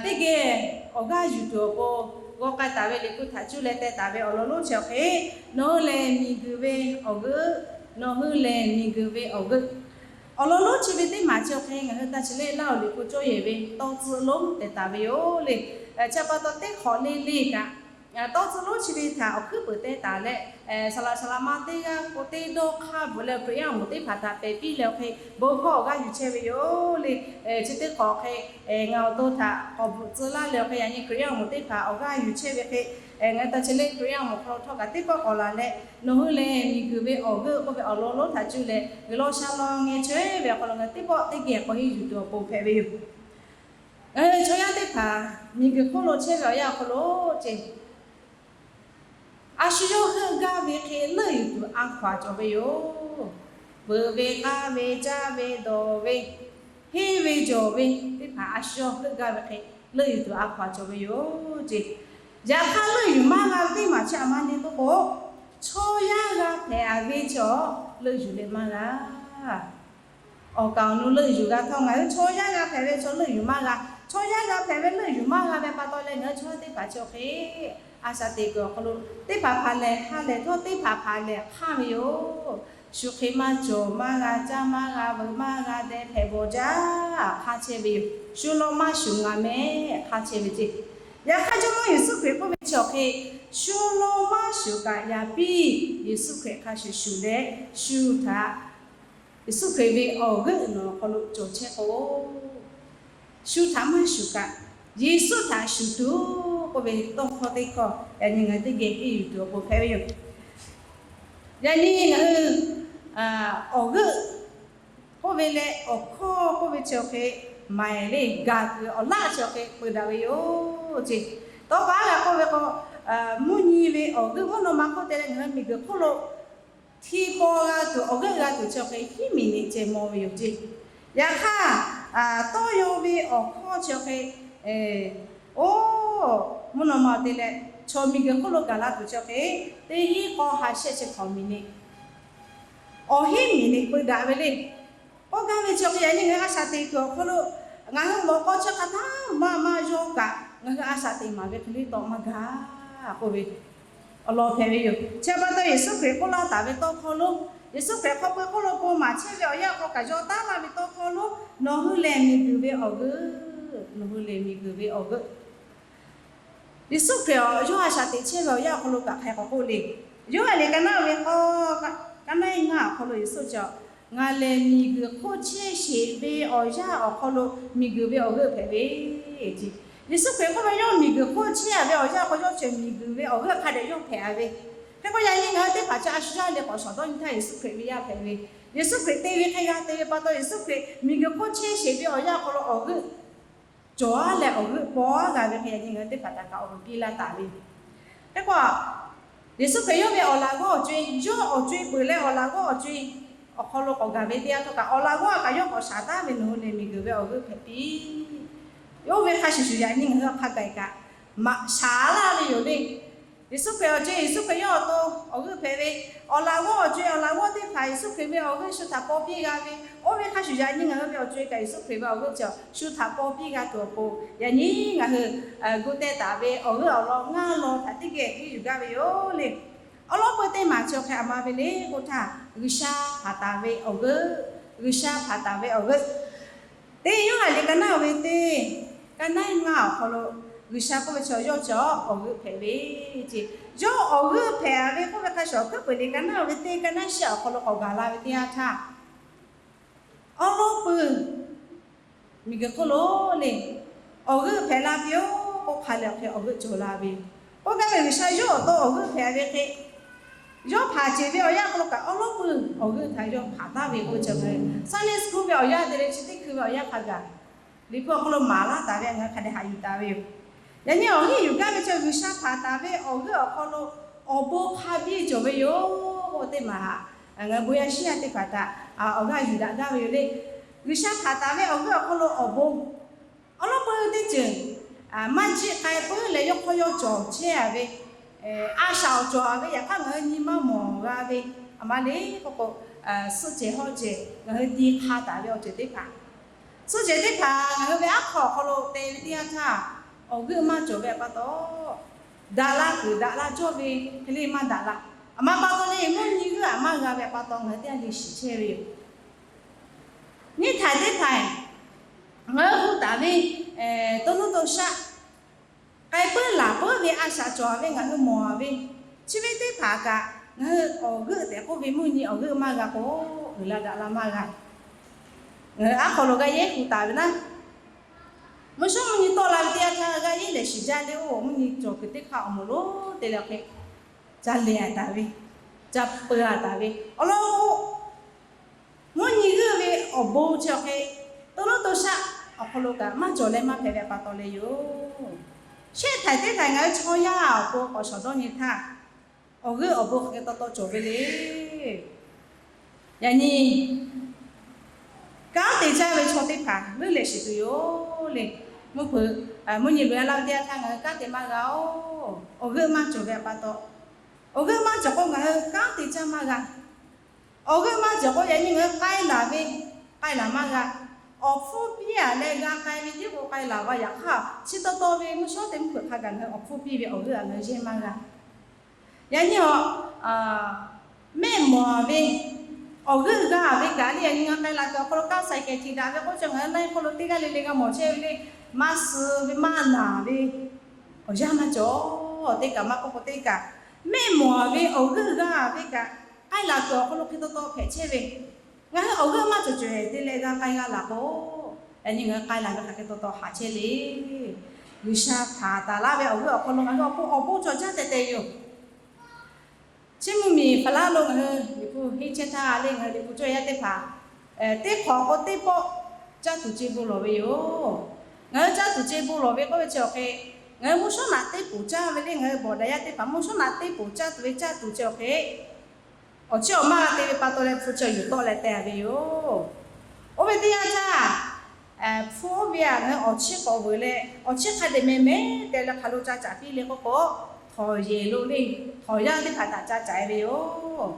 Teˇ geh awˬ g'aˇ yuˬ tuˬ awˬ pon g'aw k'ai taˍ ve liꞈ hpu htaꞈ cuˇ leh teh taˍ ve awˬ lawn lonˉ chi awˬ hk'e, nawˬ hui lehˬ miˬguiˬ ve awˬ g'euˆ, nawˬ hui lehˬ miˬguiˬ ve awˬ g'euˆ. Awˬ lawn lonˉ chi ve teˇ maˬ chi awˬ hk'e ngaˬ hui taˇ chi lehˆ laˇ awˬ liꞈ hpu cawˇ yehˬ ve tawˇ tcuhˆ lonˉ teh taˍ ve yoˬ le. Chi pa taw teˇ hk'awꞈ le le kaꞈ, tawˇ tcuhˆ lonˉ chi ve htaꞈ awˬ hkuiˉ peuˍ teh taˍ leh, saˍ laꞈ saˍ laꞈ ma teˇ g'aˇ k'o teˇ dawˇ hk'aˇ bvuhꞈ leh Hkriꞈ yaˇ awˬ moˍ teˇ hpaˍ htaꞈ pehˬ piˇ leh awˬ hk'e bon hkawˇ awˬ g'aˇ yuˬ chehˇ ve yoˬ le. Chi teˇ hk'awꞈ hk'e ngaˬ awˬ to htaꞈ k'awꞈ bvuhꞈ tcuh laˇ leh awˬ hk'e yaꞈ nyi Hkriꞈ yaˇ awˬ moˍ teˇ hpaˍ awˬ g'aˇ yuˬ chehˇ ve hk'e, ngaˬ hui taˇ chi lehˆ Hkriꞈ yaˇ awˬ moˍ hk'aw lo htawˇ kaꞈ teˇ pawˆ k'awꞈ laˬ leh, nawˬ hui lehˬ miˬguiˬ ve awˬ g'euˆ k'oˆ ve awˬ lawn lonˉ htaꞈ cuˇ leh G'uiˬsha shaˍ laꞈ ngeh chehˇ ve awˬ hk'aw lo ngaˬ hui teˇ pawˆ teˇ geh k'awꞈ henˇ yuˬ tuˬ awˬ pon hpehꞈ ve yoˬ. Ngaˬ hui chaw yaˇ teˇ hpaˍ miˬguiˬ hk'oˆ lo chehˇ ve awˬ yanˇ awˬ hk'aw lo ce a shu yawˇ heuˆ gaˇ ve hk'e leuˆ yuˬ tuˬ a hkaw aˬ cawˬ ve yoˬ. Peuˬ ve, k'aˇ ve, caˇ ve, dawˬ ve, henˇ ve, jawˬ ve teˇ hpaˍ a shu yawˇ heuˆ gaˇ ve hk'e leuˆ yuˬ tuˬ a hkaw aˬ cawˬ ve yoˬ ce. Yaꞈ hk'aˇ leuˆ yuˬ maˇ g'a ve teˇ maˬ chi a ma ne k'oˆ k'o, chaw yaˇ g'a hpehꞈ a ve chaw leuˆ yuˬ leh maˇ g'a. Awˬ kaˍ awˬ nu leuˆ yuˬ g'a htawˇ ngaˬ hui chaw yaˇ g'a hpehꞈ ve chaw leuˆ yuˬ maˇ g'a. Chaw yaˇ g'a hpehꞈ ve leuˆ yuˬ maˇ g'a ve pa taw leh ngaˬ hui chaw yaˇ teˇ hpaˍ chi awˬ hk'e a shaꞈ teꞈ kuiˬ awˬ hk'aw lo teˇ hpaˍ hpaˍ lehˬ ha lehˬ htawˇ teˇ hpaˍ hpaˍ lehˬ hk'aˇ ve yoˬ. Shu hk'e maˇ cawˬ maˇ g'a, caˇ maˇ g'a, veuꞈ maˇ g'a, deh hpehꞈ bawˬ jaˇ hk'aˇ chehˇ ve yoˬ. Shu law maˇ shuˍ ngaˬ mehˍ hk'aˇ chehˇ ve ce. Yaꞈ hk'aˇ Jawˇmawˇ Yeˍsuˆ Hkriꞈ k'oˆ ve chi awˬ hk'e, shu law maˇ shuˍ kaꞈ yaꞈ piˇ Yeˍsuˆ Hkriꞈ hk'a shuˍ shuˍ leh, shu htaꞈ Yeˍsuˆ Hkriꞈ ve awˬ g'euˆ nawˬ awˬ hk'aw lo cawˬ chehˇ k'o, shu htaꞈ maˇ shuˍ kaꞈ Yeˍsuˆ htaꞈ shuˍ tuˬ k'oˆ ve tawˇ hkawˇ teˇ hkawˇ yaꞈ nyi ngaˬ hui teˇ geh henˇ yuˬ tuˬ awˬ pon hpehꞈ ve yoˬ. Yaꞈ nyi ngaˬ hui awˬ g'euˆ k'oˆ ve leh awˬ hkawˇ k'oˆ ve chi awˬ hk'e, maiˬ le gaˬ kuiˬ awˬ laˆ chi awˬ hk'e peu daꞈ ve yoˬ ce. Tawˇ pa g'a k'oˆ ve k'o, mvuhˇ nyi ve awˬ g'euˆ mvuhˇ naw ma hk'oˆ te leh ngaˬ hui miˬguiˬ hk'oˆ lo hti paw g'a tuˬ awˬ g'euˆ g'a tuˬ chi awˬ hk'e hiˉ miˬ niꞈ ceh maw ve yoˬ ce. Yaꞈ hk'aˇ, tawˇ yaw ve awˬ hkawˇ chi awˬ hk'e, oˇ, mvuhˇ naw ma te leh chaw miˬguiˬ hk'oˆ lo gaˬ la tuˬ chi awˬ hk'e, teˇ hinˉ k'awˇ ha shehˆ chi hk'awꞈ miˬ niꞈ, awˬ hiˉ miˬ niꞈ peu daꞈ ve le. K'oˆ gaˇ ve chi awˬ hk'e yaꞈ nyi ngaˬ hui a shaꞈ teꞈ kuiˬ awˬ hk'aw lo ngaˬ hui mawꞈ k'aw chi hk'a htaˇ maˇ maˇ yawˇ kaꞈ ngaˬ hui a shaꞈ teꞈ maˍ ve hk'e le tawˆ maˇ gaˬ k'oˆ ve awˬ lawn hpehꞈ ve yoˬ. Chi pa taw Yeˍsuˆ Hkriꞈ k'oˆ laˇ taˍ ve tawˇ hkawˇ lonˉ, Yeˍsuˆ Hkriꞈ hk'aw pui hk'oˆ lo bon maˍ chehˇ ve awˬ yanˇ hk'aw kaꞈ yawˇ taˉ laˇ ve tawˇ hkawˇ lonˉ, nawˬ hui lehˬ miˬguiˬ ve awˬ g'euˆ, nawˬ hui lehˬ miˬguiˬ ve awˬ g'euˆ. Yeˍsuˆ Hkriꞈ yawˇ a shaꞈ teꞈ chehˇ ve awˬ yanˇ awˬ hk'aw lo kaꞈ hk'aˬ hk'e k'awꞈ k'oˆ le. Yoˇhanˬ liꞈ ka naˆ ve k'awˇ, ka naˆ ngaˇ awˬ hk'aw lo Yeˍsuˆ chi, ngaˬ lehˬ miˬguiˬ hk'oˆ chehˇ sheˍ ve awˬ yanˇ awˬ hk'aw lo miˬguiˬ ve awˬ g'euˆ hpehꞈ ve ce. Yeˍsuˆ Hkriꞈ k'oˆ ve yawˇ miˬguiˬ hk'oˆ chehˇ a ve awˬ yanˇ hk'aw yawˇ cawˬ miˬguiˬ ve awˬ g'euˆ hk'a dehꞈ yawˇ hpehꞈ a ve. Hk'e k'o yaꞈ nyi ngaˬ hui teˇ hpaˍ chi a shu yaˇ leh k'awꞈ shawˍ dawˇ nyi htaˇ Yeˍsuˆ Hkriꞈ ve yaˇ hpehꞈ ve, Yeˍsuˆ Hkriꞈ te ve hk'e g'a te ve pa taw Yeˍsuˆ Hkriꞈ miˬguiˬ hk'oˆ chehˇ sheˍ ve awˬ yanˇ awˬ hk'aw lo awˬ g'euˆ cawˬ a leh awˬ g'euˆ paw a g'a ve hk'e yaꞈ nyi ngaˬ hui teˇ hpaˍ htaꞈ kaꞈ awˬ vuˬ piˇ laˇ taˍ ve. Hk'e k'o, Yeˍsuˆ Hkriꞈ yawˇ ve awˬ laꞈ g'awˇ awˬ co-e, yawˇ awˬ co-e peuˬ leh awˬ laꞈ g'awˇ awˬ co-e awˬ hk'aw lo k'awꞈ gaˬ ve teˇ yanˇ htawˇ kaꞈ awˬ laꞈ g'awˇ kaꞈ yawˇ k'awꞈ shaˍ taˉ ve, nawˬ hui lehˬ miˬguiˬ ve awˬ g'euˆ hpehꞈ piˇ. Oˇ ve hk'a shuˍ shuˍ yaꞈ nyi ngaˬ hui hk'a gaˬ kaꞈ maꞈ shaˍ laˇ ve yoˬ le. Yeˍsuˆ Hkriꞈ awˬ co-e, Yeˍsuˆ Hkriꞈ yawˇ awˬ to awˬ g'euˆ hpehꞈ ve, awˬ laꞈ g'awˇ awˬ co-e, awˬ laꞈ g'awˇ teˇ hpaˍ Yeˍsuˆ Hkriꞈ ve awˬ g'euˆ shu htaꞈ paw piˇ g'a ve, oˇ ve hk'a shuˍ yaꞈ nyi ngaˬ hui ve awˬ co-e kaꞈ Yeˍsuˆ Hkriꞈ ve awˬ g'euˆ chi shu htaꞈ paw piˇ g'a tuˬ awˬ pon yaꞈ nyi ngaˬ hui gu teh taˍ ve awˬ g'euˆ awˬ lawn ngaˇ law htaꞈ teˇ geh henˇ yuˬ gaˇ ve yoˬ le. Awˬ lawn peu teˇ maˬ chi awˬ hk'e a ma ve le k'oˆ htaˇ, G'uiˬsha hpanˍ taˍ ve awˬ g'euˆ, G'uiˬsha hpanˍ taˍ ve awˬ g'euˆ. Teˇ Yoˇhanˬ liꞈ ka naˆ ve teˇ, ka naˆ ngaˇ awˬ hk'aw lo G'uiˬsha k'oˆ ve chi yawˇ chi awˬ g'euˆ hpehꞈ ve ce. Yawˇ awˬ g'euˆ hpehꞈ ve k'oˆ ve hk'a shuˍ, Hkui puiˍ liꞈ ka naˆ ve teˇ, ka naˆ shehˆ awˬ hk'aw lo k'awꞈ gaˬ la ve teˇ yanˇ htaˇ, awˬ lawn peuˬ miˬguiˬ hk'oˆ lo le awˬ g'euˆ hpehꞈ la ve yoˬ k'oˆ hk'a leh awˬ hk'e awˬ g'euˆ cawˬ la ve yoˬ. K'oˆ gaˇ ve G'uiˬsha yawˇ awˬ to awˬ g'euˆ hpehꞈ ve hk'e, yawˇ hpanˍ ceˬ ve awˬ yanˇ hk'aw lo kaꞈ awˬ lawn peuˬ awˬ g'euˆ htaꞈ yawˇ hpanˍ taˍ ve k'oˆ ve chi, Sunday school ve awˬ yanˇ te leh chi teˇ hkui ve awˬ yanˇ hk'a gaˬ Liꞈ hpu awˬ hk'aw lo maˍ laˇ taˍ ve ngaˬ hui hk'a dehꞈ haꞈ yuˬ taˍ ve yoˬ. Yaꞈ nyi awˬ hinˉ yuˬ gaˇ ve chi G'uiˬsha hpanˍ taˍ ve awˬ g'euˆ awˬ hk'aw lo awˬ bon hk'a biˇ cawˬ ve yoˬ k'oˆ teˇ maˬ haꞈ, ngaˬ hui bon yaˇ shiˉ yaˇ teˇ hpaˍ htaꞈ awˬ g'aˇ yuˬ daꞈ gaˇ ve yoˬ le. G'uiˬsha hpanˍ taˍ ve awˬ g'euˆ awˬ hk'aw lo awˬ bon awˬ lawn peuˬ teˇ ceuˬ maˇ jiˆ k'ai puiˉ leh yawˇ hk'aw yawˇ cawˬ chehˇ a ve, a shaꞈ awˬ cawˬ a ve yaꞈ hk'aˇ ngaˬ hui nyi maˇ mawˬ g'a ve, a ma le k'oˆ k'o, suhˆ cehˬ hawˆ cehˬ ngaˬ hui ti hk'a taˍ ve awˬ ceuˬ teˇ hpaˍ Suhˆ cehˬ teˇ hpaˍ ngaˬ hui ve aˉ hk'aw awˬ hk'aw lo te ve teˇ yanˇ htaˇ, awˬ g'euˆ maˇ cawˬ ve pa taw, daꞈ la kuiˬ daꞈ la cawˇ ve hk'e le maˇ daꞈ la. Aˬ ma pa taw le, mvuhˇ nyi g'euˆ aꞈ maˇ g'a ve pa taw ngaˬ hui teˇ g'aˇ le shiˍ chehˇ ve yoˬ. Nyiˇ htaiˍ teˇ htaiˍ ngaˬ hui hu taˍ ve to nuˇ to shaˆ k'ai puiˉ laˬ puiˉ ve a shaꞈ cawˬ ve ngaˬ hui mawˬ ve, chi ve teˇ hpaˍ kaꞈ ngaˬ hui awˬ g'euˆ tehꞈ k'oˆ ve mvuhˇ nyi awˬ g'euˆ maˇ g'a k'o, uiˍ la daꞈ la maˇ g'a. Ngaˬ hui aˉ hk'aw lo g'a yehˉ hu taˍ ve naˉ, mvuhˇ shawˉ mvuhˇ nyi tawˆ la ve teˇ yanˇ htaˇ g'a yehˉ lehˬ shiˍ jaˇ le, oˇ mvuhˇ nyi cawˬ kuiˬ teˇ hk'aˇ awˬ moˍ lonˉ te leh hk'e ca lehˬ a taˍ ve, ca peu a taˍ ve awˬ lawn k'o, mvuhˇ nyi g'euˆ ve awˬ bon chi awˬ hk'e, to nuˇ to shaˆ awˬ hk'aw lo kaꞈ maˇ cawˬ leh maˇ hpehꞈ ve pa taw leh yoˬ. Shehˆ htaiˍ teˇ htaiˍ ngaˬ hui chaw yaˇ awˬ pon k'awꞈ shawˍ dawˇ nyi htaˇ, awˬ g'euˆ awˬ bon hk'aˬ hk'e taw taw cawˬ ve le. Yaꞈ nyi kanˉ te caˇ ve chaw teˇ hpaˍ leuˉ leh shiˍ tuˬ yoˬ le. Mvuhˇ hpeuꞈ mvuhˇ nyi loꞈ e laˇ ve teˇ yanˇ htaˇ ngaˬ hui kanˉ te maˇ g'a oˬ. Awˬ g'euˆ maˇ cawˬ ve pa taw, awˬ g'euˆ maˇ cawˬ k'o ngaˬ hui kanˉ te caˇ maˇ g'a. Awˬ g'euˆ maˇ cawˬ k'o yaꞈ nyi ngaˬ hui k'ai laˬ ve, k'ai laˬ maˇ g'a. Awˬ hpfuhˇ piˇ a leh g'a k'ai ve tiˉ k'o k'ai laˬ g'a. Yaꞈ hk'aˇ chi taw taw ve mvuhˇ shawˉ teˇ mvuhˇ hpeuꞈ hk'a gaˬ ngaˬ hui awˬ hpfuhˇ piˇ ve awˬ g'euˆ a ngaˬ hui yehˇ maˇ g'a. Yaꞈ nyi awˬ mehˆ mawˬ ve awˬ g'euˆ g'a ve kaꞈ le, yaꞈ nyi ngaˬ hui k'ai laˬ kuiˬ awˬ hk'aw lo kanˉ saiˍ kehˬ htiꞈ daꞈ ve k'oˆ chi ngaˬ hui na hk'aw lo teˇ g'aˇ le le g'a mawˬ chehˇ ve le. Maˇ suh ve maˇ naˬ ve awˬ yanˇ maˇ cawˬ. Teˇ kaꞈ maˇ k'oˆ k'o teˇ kaꞈ, mehˆ mawˬ ve awˬ g'euˆ g'a ve kaꞈ, k'ai laˬ kuiˬ awˬ hk'aw lo hk'e taw taw hpehꞈ chehˇ ve, ngaˬ hui awˬ g'euˆ maˇ cawˬ cawˬ te leh g'a k'ai g'a laˬ k'o, yaꞈ nyi ngaˬ hui k'ai laˬ ve hk'aˬ hk'e taw taw haꞈ chehˇ le. G'uiˬsha hpanˍ taˍ laˇ ve awˬ g'euˆ awˬ hk'aw lo ngaˬ hui awˬ pon awˬ bon cawˬ jaˇ tehꞈ tehꞈ yoˬ. Chi mvuhˇmiˬ hpaˍ laˉ lo ngaˬ hui Liꞈ hpu henˇ chehˇ htaˇ le, ngaˬ hui Liꞈ hpu cawˇ yaˇ teˇ hpaˍ teˇ hk'awꞈ k'o teˇ pawˆ caˇ tuˬ ce bon lawˬ ve yoˬ. Ngaˬ hui caˇ tuˬ ce bon lawˬ ve k'oˆ ve chi awˬ hk'e, ngaˬ hui mvuhˇ shawˉ naꞈ teˇ poˍ caˇ ve le, ngaˬ hui bawˬ daꞈ yaˇ teˇ hpaˍ mvuhˇ shawˉ naꞈ teˇ poˍ caˇ tuˬ ve caˇ tuˬ chi awˬ hk'e, awˬ chiˇ awˬ maˇ g'a te ve pa taw leh hpu chi yuˬ tawˆ leh teh ve yoˬ. Oˇ ve teˇ yanˇ htaˇ, hpu oˇ ve a ngaˬ hui awˬ chiˇ k'awꞈ veuˬ leh awˬ chiˇ hk'a dehꞈ mehˍ mehˍ teh leh hk'aˬ lo ca caꞈ piˇ le k'oˆ k'o, htawnˍ yehˬ lo le, htawnˍ yaˇ teˇ hpaˍ htaꞈ ca caꞈ e ve yoˬ.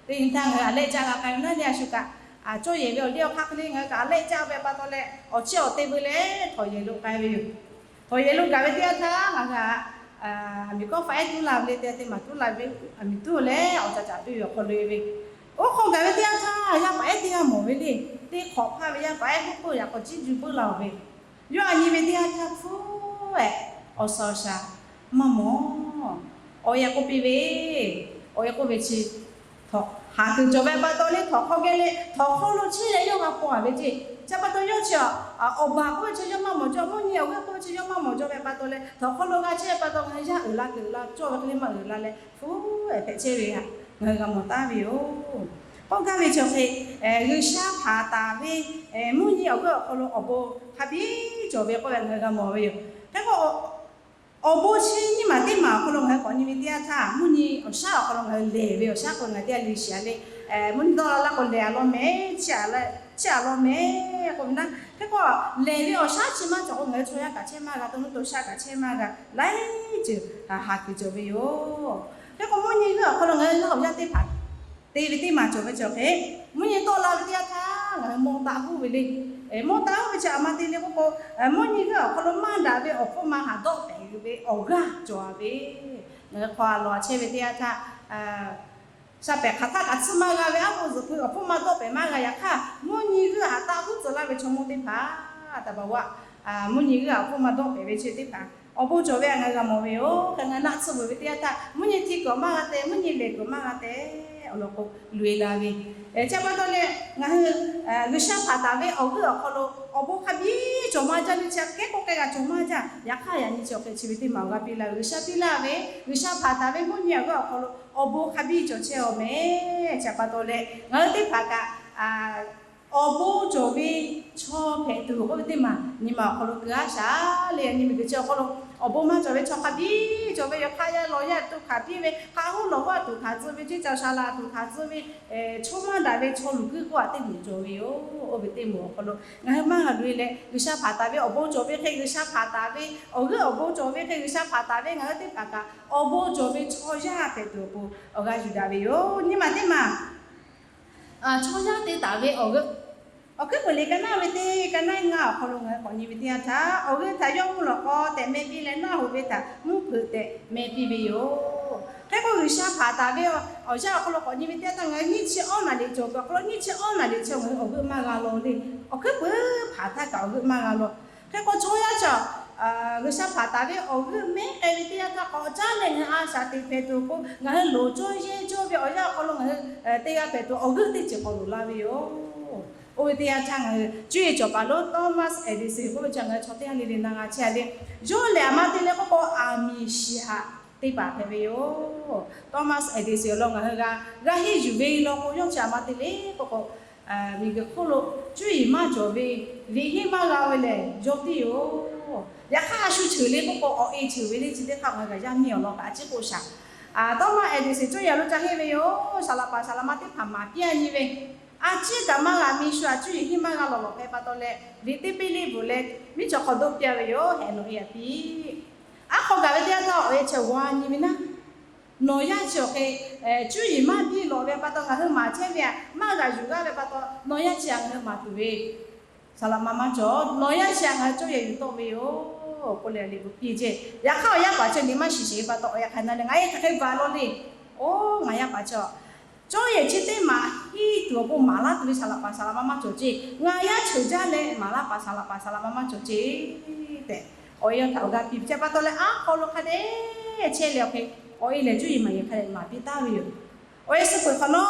Teˇ nyi htaˇ ngaˬ hui aꞈ lehˆ caˇ g'a k'ai ve naˉ le, a shu kaꞈ cawˇ yehˬ ve awˬ liˇ awˬ hk'aˇ hk'e le ngaˬ hui kaꞈ aꞈ lehˆ caˇ ve pa taw leh awˬ chiˇ awˬ te veu leh htawnˍ yehˬ lo k'ai ve yoˬ. Htawnˍ yehˬ lo gaˬ ve teˇ yanˇ htaˇ ngaˬ hui aꞈ miˬ kawˇ faˍ ehˉ tuˉ la ve le, te te maˬ tuˉ la ve, a miˬ tuˉ leh awˬ ca caꞈ piˇ ve awˬ hk'aw lo e ve. Oˇ hk'aw gaˬ ve teˇ yanˇ htaˇ yaˇ paˍ ehˉ teˇ g'aˇ mawˬ ve le. Teˇ hk'awꞈ hpaˇ ve yaˇ paˍ ehˉ k'oˆ k'oˆ yaꞈ k'aw ciˇ juˇ beuˆ la ve. Yawˇ a nyi ve teˇ yanˇ htaˇ hpu ehꞈ awˬ suhˍ awˬ shaˍ maˇ mawˬ. Awˬ yaꞈ k'oˆ piˇ ve, awˬ yaꞈ k'oˆ ve chi haˍ kuiˬ cawˬ ve pa taw le, htawnˍ hk'aw geh le htawnˍ hk'aw lo chehˇ leh yawˇ g'a paw a ve ceˇ. Chi pa taw yawˇ chi awˬ baˬ k'oˆ ve chi yawˇ maˇ mawˬ jaw, mvuhˇ nyi awˬ g'euˆ k'oˆ ve chi yawˇ maˇ mawˬ jaw ve pa taw leh htawnˍ hk'aw lo g'a chehˇ ve pa taw ngaˬ hui yaˇ uiˍ la kuiˬ uiˍ la cawˇ ve hk'e le maˇ uiˍ la leh hpu ehꞈ hpehꞈ chehˇ ve htaꞈ ngaˬ hui g'a mawˬ taˉ ve yoˬ. K'oˆ gaˇ ve chi awˬ hk'e, G'uiˬsha hpanˍ taˍ ve mvuhˇ nyi awˬ g'euˆ awˬ hk'aw lo awˬ bon hk'a biˇ cawˬ ve k'oˆ ve ngaˬ hui g'a mawˬ ve yoˬ. Hk'e k'o, awˬ bon chi nyiˇ maˬ teˇ maˬ awˬ hk'aw lo ngaˬ hui k'awꞈ nyi ve teˇ yanˇ htaˇ, mvuhˇ nyi awˬ shaˉ awˬ hk'aw lo ngaˬ hui lehˬ ve awˬ shaˉ k'o ngaˬ hui teˇ g'aˇ le shiˍ a le. Mvuhˇ nyi dawˇ la laˇ k'o lehˬ a law mehˍ, chiˇ a law mehˍ k'oˆ ve naˉ. Hk'e k'o, lehˬ ve awˬ shaˉ chi maˇ cawˬ k'o ngaˬ hui chaw yaˇ kaꞈ chehˇ maˇ g'a, to nuˇ to shaˆ kaꞈ chehˇ maˇ g'a, laiˉ ceuˬ haˍ kuiˬ cawˬ ve yoˬ. Hk'e k'o mvuhˇ nyi g'euˆ awˬ hk'aw lo ngaˬ hui laˇ awˬ yaˇ teˇ hpaˍ te ve teˇ maˬ cawˬ ve chi awˬ hk'e, mvuhˇ nyi tawˆ la ve teˇ yanˇ htaˇ ngaˬ hui mawˇ taˆ huˉ ve le. Mawˇ taˆ huˉ ve chi a ma te le k'oˆ k'o, mvuhˇ nyi g'euˆ awˬ hk'aw lo maˇ daꞈ ve awˬ hpfuhˇ ma haꞈ dawˆ pehˍ ve awˬ g'aˇ cawˬ a ve, ngaˬ hui hk'aw a lawˬ a chehˇ ve teˇ yanˇ htaˇ, sha pehˍ hk'aˬ htaˇ kaꞈ tsuhˇ maˇ g'a ve aˉ po zuhꞈ hpu awˬ hpfuhˇ ma dawˆ pehˍ maˇ g'a. Yaꞈ hk'aˇ mvuhˇ nyi g'euˆ haꞈ taˆ huˉ tcuh laˇ ve chaw mawˇ teˇ hpaˍ, taˍ baˬ g'a, mvuhˇ nyi g'euˆ awˬ hpfuhˇ ma dawˆ pehˍ ve chi teˇ hpaˍ awˬ bon cawˬ ve a ngaˬ hui g'a mawˬ ve yoˬ. Hk'e ngaˬ hui naˆ tsuhˇ veuˬ ve teˇ yanˇ htaˇ mvuhˇ nyi hti kuiˬ maˇ g'a te, mvuhˇ nyi lehˬ kuiˬ maˇ g'a te, awˬ lawn k'o loꞈ e la ve. Chi pa taw leh ngaˬ hui G'uiˬsha hpanˍ taˍ ve awˬ g'euˆ awˬ hk'aw lo awˬ bon hk'a biˇ cawˬ maˇ jaˇ le. Chi a kehˉ k'oˆ k'ai g'a cawˬ maˇ jaˇ. Yaꞈ hk'aˇ yaꞈ nyi chi awˬ hk'e chi ve teˇ maˬ awˬ g'a piˇ la ve, G'uiˬsha piˇ laˇ ve, G'uiˬsha hpanˍ taˍ ve mvuhˇ nyi awˬ g'euˆ awˬ hk'aw lo awˬ bon hk'a biˇ cawˬ chehˇ a mehˍ. Chi pa taw leh ngaˬ hui teˇ hpaˍ kaꞈ awˬ bon cawˬ ve chaw hpehꞈ tuˬ k'oˆ ve teˇ maˬ nyi ma awˬ hk'aw lo keu a shaˍ le. Nyi miˬguiˬ chi awˬ hk'aw lo awˬ bon maˇ cawˬ ve chaw hk'a biˇ cawˬ ve, yawˬ hk'aˇ yaˇ lawˬ yaˇ tuˬ hkanˍ piˇ ve, hk'a huˉ lawˬ huˉ a tuˬ hkanˍ tcuh ve, ceˇ ca sha la tuˬ hkanˍ tcuh ve, chaw maˇ daꞈ ve chaw luˬ kuiˉ k'oˆ a teˇ moˍ cawˬ ve yoˬ. Oˇ ve teˇ moˍ awˬ hk'aw lo ngaˬ hui maˇ g'a loꞈ e leh G'uiˬsha hpanˍ taˍ ve awˬ bon cawˬ ve hk'e, G'uiˬsha hpanˍ taˍ ve awˬ g'euˆ awˬ bon cawˬ ve hk'e, G'uiˬsha hpanˍ taˍ ve ngaˬ hui teˇ hpaˍ kaꞈ awˬ bon cawˬ ve chaw yaˇ hpehꞈ tuˬ awˬ pon awˬ g'a yuˬ daꞈ ve yoˬ. Nyi ma teˇ maˬ chaw yaˇ te taˍ ve awˬ g'euˆ Awˬ hkuiˉ puiˍ liꞈ ka naˉ ve teˇ ka naˉ ngaˇ awˬ hk'aw lo ngaˬ hui k'awꞈ nyi ve teˇ yanˇ htaˇ, awˬ g'euˆ htaꞈ yawˇ mvuhˇ lawꞈ k'aw tehꞈ meh piˇ leh, naˆ hoꞈ ve htaꞈ mvuhˇ hpeuꞈ tehꞈ meh piˇ ve yoˬ. Hk'e k'o, G'uiˬsha hpanˍ taˍ ve awˬ yanˇ awˬ hk'aw lo k'awꞈ nyi ve teˇ yanˇ htaˇ, ngaˬ hui nyiˇ chi awˉ naˍ liꞈ cawˬ tuˬ awˬ hk'aw lo, nyiˇ chi awˉ naˍ liꞈ chi ngaˬ hui awˬ g'euˆ maˇ g'a law le. Awˬ hkuiˉ puiˍ hpanˍ htaˇ kaꞈ awˬ g'euˆ maˇ g'a law. Hk'e k'o, chaw yaˇ chi G'uiˬsha hpanˍ taˍ ve awˬ g'euˆ mehˉ k'ai ve teˇ yanˇ htaˇ, k'awꞈ caˉ leh ngaˬ hui a shaꞈ teꞈ hpehꞈ tuˬ awˬ pon, ngaˬ hui loˍ cawˇ yehˇ cawˇ ve awˬ yanˇ awˬ hk'aw lo ngaˬ hui te g'a hpehꞈ tuˬ awˬ g'euˆ teˇ ceuˬ k'awꞈ loˍ la ve yoˬ. Oˇ ve teˇ yanˇ htaˇ ngaˬ hui cuˇ yiˍ cawˬ paˍ lonˉ Thomas Edison k'oˆ ve chi ngaˬ hui chaw teˇ g'aˇ le le na g'a chehˇ a le. Yawˇ lehˬ a ma te leh k'oˆ k'o, aˬ miˍ shiˍ haꞈ teˇ hpaˍ hpehꞈ ve yoˬ. Thomas Edison awˬ lawn ngaˬ hui g'a g'a henˇ yuˬ ve law k'o, yawˇ chi a ma te le k'oˆ k'o, miˬguiˬ hk'oˆ lo cuˇ yiˍ maˇ cawˬ ve, liꞈ henˇ maˇ g'a ve lehˬ yawˇ tiˉ yoˬ. Yaꞈ hk'aˇ, a shu ceuˬ le k'oˆ k'o, awˬ e ceuˬ ve le chi teˇ hk'aˇ ngaˬ hui g'a yaˇ miˇ awˬ lawn kaꞈ a ciˉ k'oˆ shaˍ. Thomas Edison cuˇ yiˍ lo ca henˇ ve yoˬ. Saˍ laꞈ paˍ saˍ laꞈ ma teˇ hpaˍ maˍ piˇ a nyi ve, a ciˉ kaꞈ maˇ g'a miˇ shu a cuˇ yiˍ henˇ maˇ g'a lawˬ lawˬ hpehꞈ pa taw leh, liꞈ teˇ peˇ leˇ bvuhꞈ leh, miˉ cawˬ hk'aw doˆ piˇ a ve yoˬ. Heh nawˬ e a piˇ. Aˉ hk'aw gaˬ ve teˇ yanˇ htaˇ awˬ e ceh g'aw nyi ve naˉ, nawˬ yaˇ chi awˬ hk'e cuˇ yiˍ maˇ biˇ lawꞈ ve pa taw ngaˬ hui maˍ chehˇ ve a, maˇ g'a yuˬ g'aˇ ve pa taw nawˬ yaˇ chi a ngaˬ hui maˍ tuˬ ve saˍ laꞈ ma maˇ cawˬ. Nawˬ yaˇ chi a ngaˬ hui cawˇ yehˬ yuˬ tawˆ ve yoˬ k'oˆ leh liꞈ bvuhꞈ piˇ ceˇ. Yaꞈ hk'aˇ awˬ yaˇ paˍ chi liꞈ maˇ shiˍ sheˍ ve pa taw awˬ yaˇ hk'aˬ na leh ngaˬ e hk'aˬ hk'e va law le. Oˇ, ngaˬ yaˇ paˍ chi a, cawˇ yehˬ chi teˇ maˬ henˇ tuˬ awˬ pon maˍ laˇ tuˬ ve saˍ laꞈ paˍ saˍ laꞈ ma maˇ cawˬ ceˇ. Ngaˬ yaˇ cheuˬ jaˇ leh maˍ laˇ paˍ saˍ laꞈ paˍ saˍ laꞈ ma maˇ cawˬ ceˇ tehꞈ, awˬ e yawˇ htaꞈ awˬ g'aˇ piˇ ve chi pa taw leh, aˉ hk'aw lo hk'a dehꞈ chehˇ leh awˬ hk'e, awˬ e lehˬ cuˇ yiˍ maˍ yiˍ hk'a dehꞈ maˍ piˇ taˍ ve yoˬ. Awˬ e suh peuˬ hk'awꞈ nawˉ,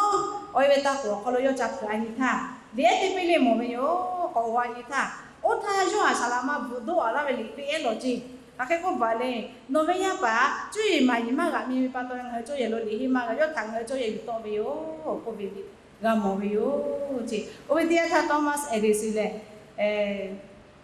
awˬ e ve taˇ k'oˍ awˬ hk'aw lo yawˇ ca hpeuꞈ a nyi htaˇ, liꞈ ehˉ teˇ peˇ le mawˬ ve yoˬ. K'awꞈ g'a nyi htaˇ, oˇ htaˇ yawˇ a saˍ laꞈ ma bvuhꞈ dawˇ a laˇ ve liꞈ peˇ ehˉ lawˬ ceˇ. Hk'aˬ hk'e k'oˆ baˬ le, nawˬ ve yaˇ paˍ cuˇ yiˍ maˍ yiˍ maˇ g'aꞈ mi ve pa taw ngaˬ hui cawˇ yehˬ lo liꞈ henˇ maˇ g'a, yawˇ htaꞈ ngaˬ hui cawˇ yehˬ yuˬ tawˆ ve yoˬ k'oˆ ve liꞈ g'a mawˬ ve yoˬ ceˇ. Oˇ ve teˇ yanˇ htaˇ Thomas Edison lehˬ,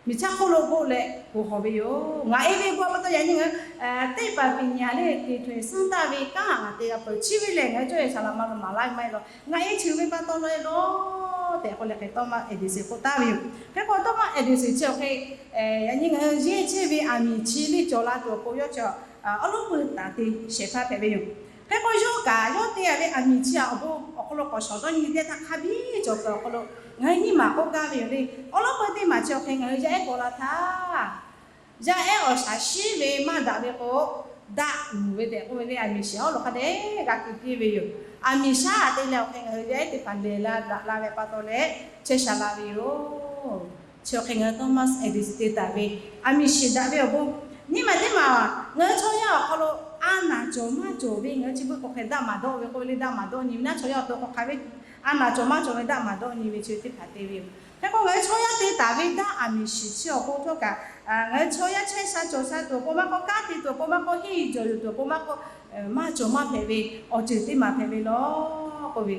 miˬ chaˇ hk'oˆ lo boˆ leh k'oˍ hawˬ ve yoˬ. Ngaˬ e ve g'aw pa taw yaꞈ nyi ngaˬ hui teˇ hpaˍ piˍ nyi a le teꞈ htoꞈ e suhˉ taˆ ve kanˉ ngaˬ te g'a peuˬ chi ve lehˬ, ngaˬ hui cawˇ yehˬ saˍ laꞈ ma lo maˍ laˇ ve maˇ heˆ law. Ngaˬ e chi ve pa taw lo e law tehꞈ k'oˆ leh hk'e Thomas Edison k'oˆ taˍ ve yoˬ. Hk'e k'o Thomas Edison chi awˬ hk'e yaꞈ nyi ngaˬ hui yehˇ chehˇ ve aˬ miˍ chi le cawˬ la tuˬ awˬ pon yawˇ chi awˬ lawˉ peuˇ taˍ te shehˍ hpaˇ hpehꞈ ve yoˬ. Hk'e k'o yawˇ kaꞈ yawˇ te a ve aˬ miˍ chi a awˬ bon awˬ hk'aw lo k'awꞈ shawˍ dawˇ nyi teˇ htaˇ hk'a biˇ cawˬ kuiˬ awˬ hk'aw lo ngaˬ hui nyiˇ maˬ k'oˆ gaˇ ve yoˬ le. Awˬ lawˉ peuˇ teˇ maˬ chi awˬ hk'e ngaˬ hui yaˇ ehˉ k'awꞈ la htaˇ, yaˇ ehˉ awˬ shaˍ shiˉ ve maˇ daꞈ ve k'o, daꞈ luˬ ve tehꞈ k'oˆ ve le. Aˬ miˍ shiˍ awˬ lawn hk'a dehꞈ g'a keu piˇ ve yoˬ. Aˬ miˍ shaˉ te leh awˬ hk'e ngaˬ hui yaˇ ehˉ teˇ hpaˍ lehˬ la daꞈ la ve pa taw leh chehˇ sha la ve yoˬ. Chi awˬ hk'e ngaˬ hui Thomas Edison te taˍ ve aˬ miˍ shiˍ daꞈ ve awˬ bon, nyiˇ maˬ teˇ maˬ ngaˬ hui chaw yaˇ awˬ hk'aw lo a naˍ cawˬ maˇ cawˬ ve ngaˬ hui chi beuꞈ k'awꞈ hk'e daꞈ maˍ dawˆ ve k'oˆ ve le, daꞈ maˍ dawˆ nyi ve naˉ chaw yaˇ awˬ to k'awꞈ hk'a ve a naˍ cawˬ maˇ cawˬ ve daꞈ maˍ dawˆ nyi ve chi teˇ hpaˍ te ve yoˬ. Hk'e k'o ngaˬ hui chaw yaˇ te taˍ ve daꞈ aˬ miˍ shiˍ chi awˬ pon htawˇ kaꞈ, ngaˬ hui chaw yaˇ chehˇ sha cawˬ sha tuˬ awˬ pon maˇ k'oˆ, kanˉ te tuˬ awˬ pon maˇ k'oˆ, henˇ yuˬ cawˬ yuˬ tuˬ awˬ pon maˇ k'oˆ, maˇ cawˬ maˇ hpehꞈ ve awˬ ceuˬ teˇ maˬ hpehꞈ ve law k'oˆ ve,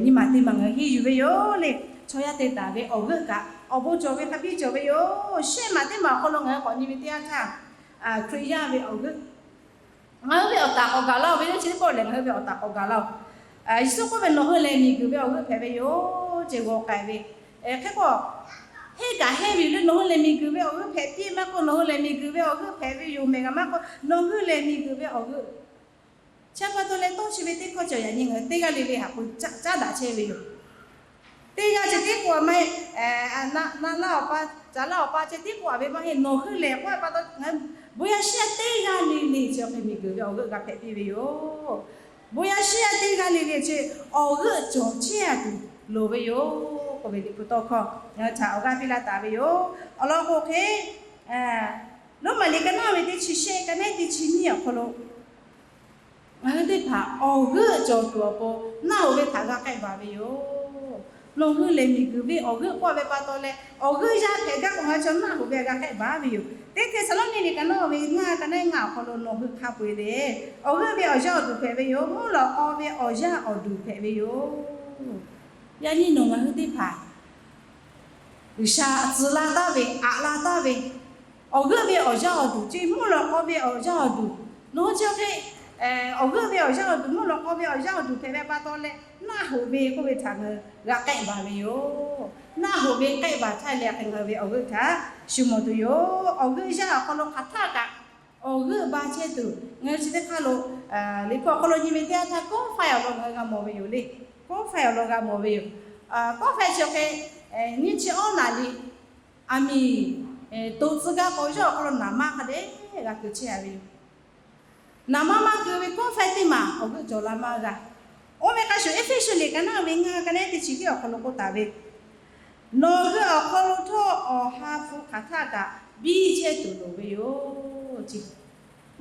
nyiˇ maˬ teˇ maˬ ngaˬ hui henˇ yuˬ ve yoˬ le. Chaw yaˇ te taˍ ve awˬ g'euˆ kaꞈ awˬ bon cawˬ ve hk'a biˇ cawˬ ve yoˬ. Shehˆ maˬ teˇ maˬ awˬ hk'aw lo ngaˬ hui k'awꞈ nyi ve teˇ yanˇ htaˇ, Hkriꞈ yaˇ ve awˬ g'euˆ, ngaˬ hui ve awˬ taˍ k'awꞈ gaˬ laˇ-oˬ ve yoˬ. Chi teˇ pawˆ lehˬ ngaˬ hui ve awˬ taˍ k'awꞈ gaˬ laˇ-oˬ. Yeˍsuˆ k'oˆ ve, nawˬ hui lehˬ miˬguiˬ ve awˬ g'euˆ hpehꞈ ve yoˬ ceˇ g'aw k'ai ve. Hk'e k'o, henˇ kaꞈ henˇ ve yoˬ le, nawˬ hui lehˬ miˬguiˬ ve awˬ g'euˆ hpehꞈ piˇ maˇ k'oˆ, nawˬ hui lehˬ miˬguiˬ ve awˬ g'euˆ hpehꞈ ve yoˬ mehˍ g'a maˇ k'oˆ, nawˬ hui lehˬ miˬguiˬ ve awˬ g'euˆ Chi pa taw leh tawˇ chi ve teˇ hkawˇ cawˬ yaꞈ nyi ngaˬ hui teˇ g'aˇ le le haꞈ k'o caˉ daꞈ chehˇ ve yoˬ. Teˇ g'aˇ ceh tiˉ k'oˆ a maˇ heˆ, na laˇ awˬ pa, caˍ laˇ awˬ pa ceh tiˉ k'oˆ a ve maˇ heˆ. Nawˬ hui lehˬ k'oˆ a pa taw, bon yaˇ shiˉ yaˇ teˇ g'aˇ le le chi awˬ hk'e miˬguiˬ ve awˬ g'euˆ g'a hpehꞈ piˇ ve yoˬ. Bon yaˇ shiˉ yaˇ teˇ g'aˇ le le chi awˬ g'euˆ cawˬ chehˇ a tuˬ loˍ ve yoˬ k'oˆ ve liꞈ hpu tawˇ hkawˇ ngaˬ hui htaꞈ awˬ g'aˇ piˇ laˇ taˍ ve yoˬ. Awˬ lawn k'o hk'e, Roˉmaꞈ liꞈ ka naˉ ve teˇ chi shehˆ, ka naˉ teˇ chi nyiˇ awˬ hk'aw lo ngaˬ hui teˇ hpaˍ awˬ g'euˆ cawˬ tuˬ awˬ pon naˆ hoꞈ ve htaꞈ g'a k'ehˆ baˬ ve yoˬ. Nawˬ hui lehˬ miˬguiˬ ve awˬ g'euˆ k'oˆ ve pa taw leh, awˬ g'euˆ yaˇ hpehꞈ gaˇ k'o ngaˬ hui chaw naˆ hoꞈ ve g'a k'ehˆ baˬ ve yoˬ. Teˇ Hteˇsaˍlawˇniˆ liꞈ ka naˉ ve ngaˇ, ka naˉ ngaˇ awˬ hk'aw lo nawˬ hui hk'a peu-eˬ lehˬ, awˬ g'euˆ ve awˬ yanˇ awˬ duˬ hpehꞈ ve yoˬ. Mvuhˇ lawꞈ k'aw ve awˬ yanˇ awˬ duˬ hpehꞈ ve yoˬ. Yaꞈ nyi nawˬ ngaˬ hui teˇ hpaˍ G'uiˬsha tcuh la taˍ ve, aꞈ la taˍ ve, awˬ g'euˆ ve awˬ yanˇ awˬ duˬ ceˇ, mvuhˇ lawꞈ k'aw ve awˬ yanˇ awˬ duˬ, nawˬ hui chi hk'e, awˬ g'euˆ ve awˬ yanˇ awˬ duˬ, mvuhˇ lawꞈ k'aw ve awˬ yanˇ awˬ duˬ hpehꞈ ve pa taw leh, naˆ hoꞈ ve k'oˆ ve htaꞈ ngaˬ hui g'a k'ehˆ baˬ ve yoˬ. Naˆ hoꞈ ve k'ehˆ baˬ htaˇ leh hk'e ngaˬ hui ve awˬ g'euˆ htaꞈ shu mawˬ tuˬ yoˬ. Awˬ g'euˆ yaˇ awˬ hk'aw lo hk'aˬ htaˆ kaꞈ awˬ g'euˆ ba chehˇ tuˬ, ngaˬ hui chi teˇ hk'aˇ lo, Liꞈ hpu awˬ hk'aw lo nyi ve teˇ yanˇ htaˇ, kawˆ faiˇ awˬ lawn ngaˬ hui g'a mawˬ ve yoˬ le. Kawˆ faiˇ awˬ lawn g'a mawˬ ve yoˬ. Kawˆ faiˇ chi hk'e nyiˇ chi awˉ naˍ riˍ, aˬ miˍ to tcuh gaˇ k'o, yawˇ awˬ hk'aw lo naˍ manˇ hk'a dehꞈ g'a keu chehˇ a ve yoˬ. Naˍ manˇ maˇ keu ve kawˆ faiˇ teˇ maˬ awˬ g'euˆ cawˬ la maˇ g'a. Oˇ ve hk'a shuˍ, Eˇfeˇsuꞈ liꞈ ka naˉ ve ngaˇ ka nehˉ teˇ chi hiˆ awˬ hk'aw lo k'oˆ taˍ ve, Nawˬ hui awˬ hk'aw lo htawˇ awˬ ha hpu hk'aˬ htaˇ kaꞈ biˇ chehˇ tuˬ loˍ ve yoˬ.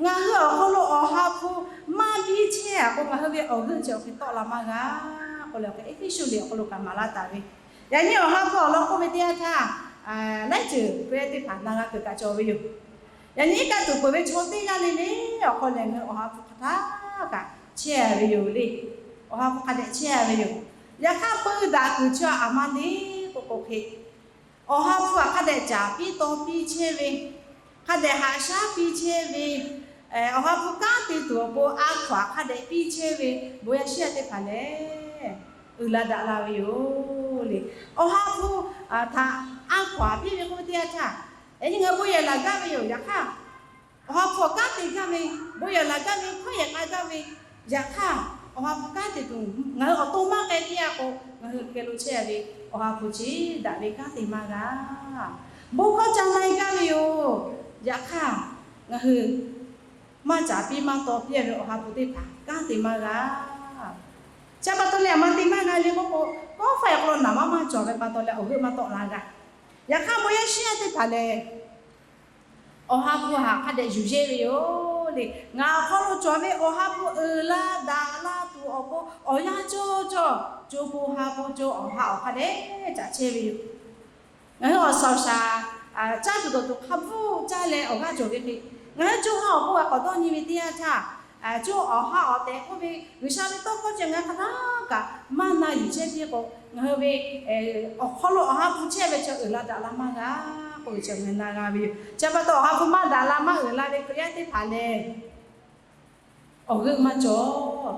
Ngaˬ hui awˬ hk'aw lo awˬ ha hpu maˇ biˇ chehˇ a k'o, ngaˬ hui ve awˬ g'euˆ chi awˬ hk'e tawˆ la maˇ g'a k'oˆ leh, Eˇfeˇsuꞈ liꞈ awˬ hk'aw lo kaꞈ maˍ laˇ taˍ ve. Yaꞈ nyi awˬ ha hpu awˬ lawn k'oˆ ve teˇ yanˇ htaˇ, laiˉ ceuˬ Hkriꞈ yaˇ teˇ hpaˍ na g'a kuiˬ kaꞈ cawˬ ve yoˬ. Yaꞈ nyi iˉ kaˆ tuˬ peuˬ ve chaw teˇ g'aˇ le le awˬ hk'aw lehˬ, ngaˬ hui awˬ ha hpu hk'aˬ htaˇ kaꞈ chehˇ a ve yoˬ le. Awˬ ha hpu hk'a dehꞈ chehˇ a ve yoˬ. Yaꞈ hk'aˇ, peu daꞈ kuiˬ chi aˬ ma le k'oˆ k'o hk'e, awˬ ha hpu aˬ hk'a dehꞈ caˍ piˇ taw piˇ chehˇ ve, hk'a dehꞈ haꞈ shaˉ piˇ chehˇ ve, awˬ ha hpu kanˉ te tuˬ awˬ pon a hkaw aˬ hk'a dehꞈ piˇ chehˇ ve, bon yaˇ shiˉ yaˇ teˇ hpaˍ lehˬ, uiˍ la daꞈ la ve yoˬ le. Awˬ ha hpu htaꞈ a hkaw aˬ piˇ ve k'oˆ ve teˇ yanˇ htaˇ, yaꞈ nyi ngaˬ hui bon yehˬ laˬ gaˇ ve yoˬ. Yaꞈ hk'aˇ, awˬ ha hpu awˬ kanˉ te gaˇ ve, bon yehˬ laˬ gaˇ ve, hkawˇ yehˬ k'a gaˇ ve, yaꞈ hk'aˇ, awˬ ha hpu kanˉ te tuˬ ngaˬ hui awˬ to maˇ k'ai piˇ a k'o, ngaˬ hui geh lo chehˇ ve awˬ ha hpu chi daꞈ ve kanˉ te maˇ g'a. Bon hkawˇ ca na e gaˇ ve yoˬ. Yaꞈ hk'aˇ, ngaˬ hui maˇ caˍ piˇ maˇ taw piˇ ve awˬ ha hpu teˇ hpaˍ kanˉ te maˇ g'a. Chi pa taw leh aˬ ma te maˇ g'a le k'oˆ k'o, kawˆ faiˇ awˬ hk'aw lo naˍ manˇ maˇ cawˬ ve pa taw leh awˬ g'euˆ maˇ tawˆ la g'a. Yaꞈ hk'aˇ, bon yaˇ shiˉ yaˇ teˇ hpaˍ lehˬ, awˬ ha hpu htaꞈ hk'a dehꞈ yuˬ yehˇ ve yoˬ le. Ngaˬ awˬ hk'aw lo cawˬ ve awˬ ha hpu uiˍ la daꞈ la tuˬ awˬ pon awˬ yanˇ cawˇ cawˇ co po ha po co awˬ ha awˬ hk'a dehꞈ caꞈ chehˇ ve yoˬ. Ngaˬ hui awˬ suhˍ awˬ shaˍ caˇ tuˬ dawˬ tuˬ hk'a bvuhˆ caˇ leh awˬ g'aˇ cawˬ ve hk'e, ngaˬ hui co ha awˬ pon g'a k'awꞈ dawˇ nyi ve teˇ yanˇ htaˇ, co awˬ ha awˬ tehꞈ k'oˆ ve G'uiˬsha ve tawˇ hkawˇ chi ngaˬ hui hk'aˬ htaˇ kaꞈ maˇ na yuˬ chehˇ piˇ k'o, ngaˬ hui ve awˬ hk'aw lo awˬ ha hpu chehˇ ve chi uiˍ la daꞈ la maˇ g'a k'oˆ ve chi ngaˬ hui na g'a ve yoˬ. Chi pa taw awˬ ha hpu maˇ daꞈ la maˇ uiˍ la ve Hkriꞈ yaˇ teˇ hpaˍ lehˬ, awˬ g'euˆ maˇ cawˬ.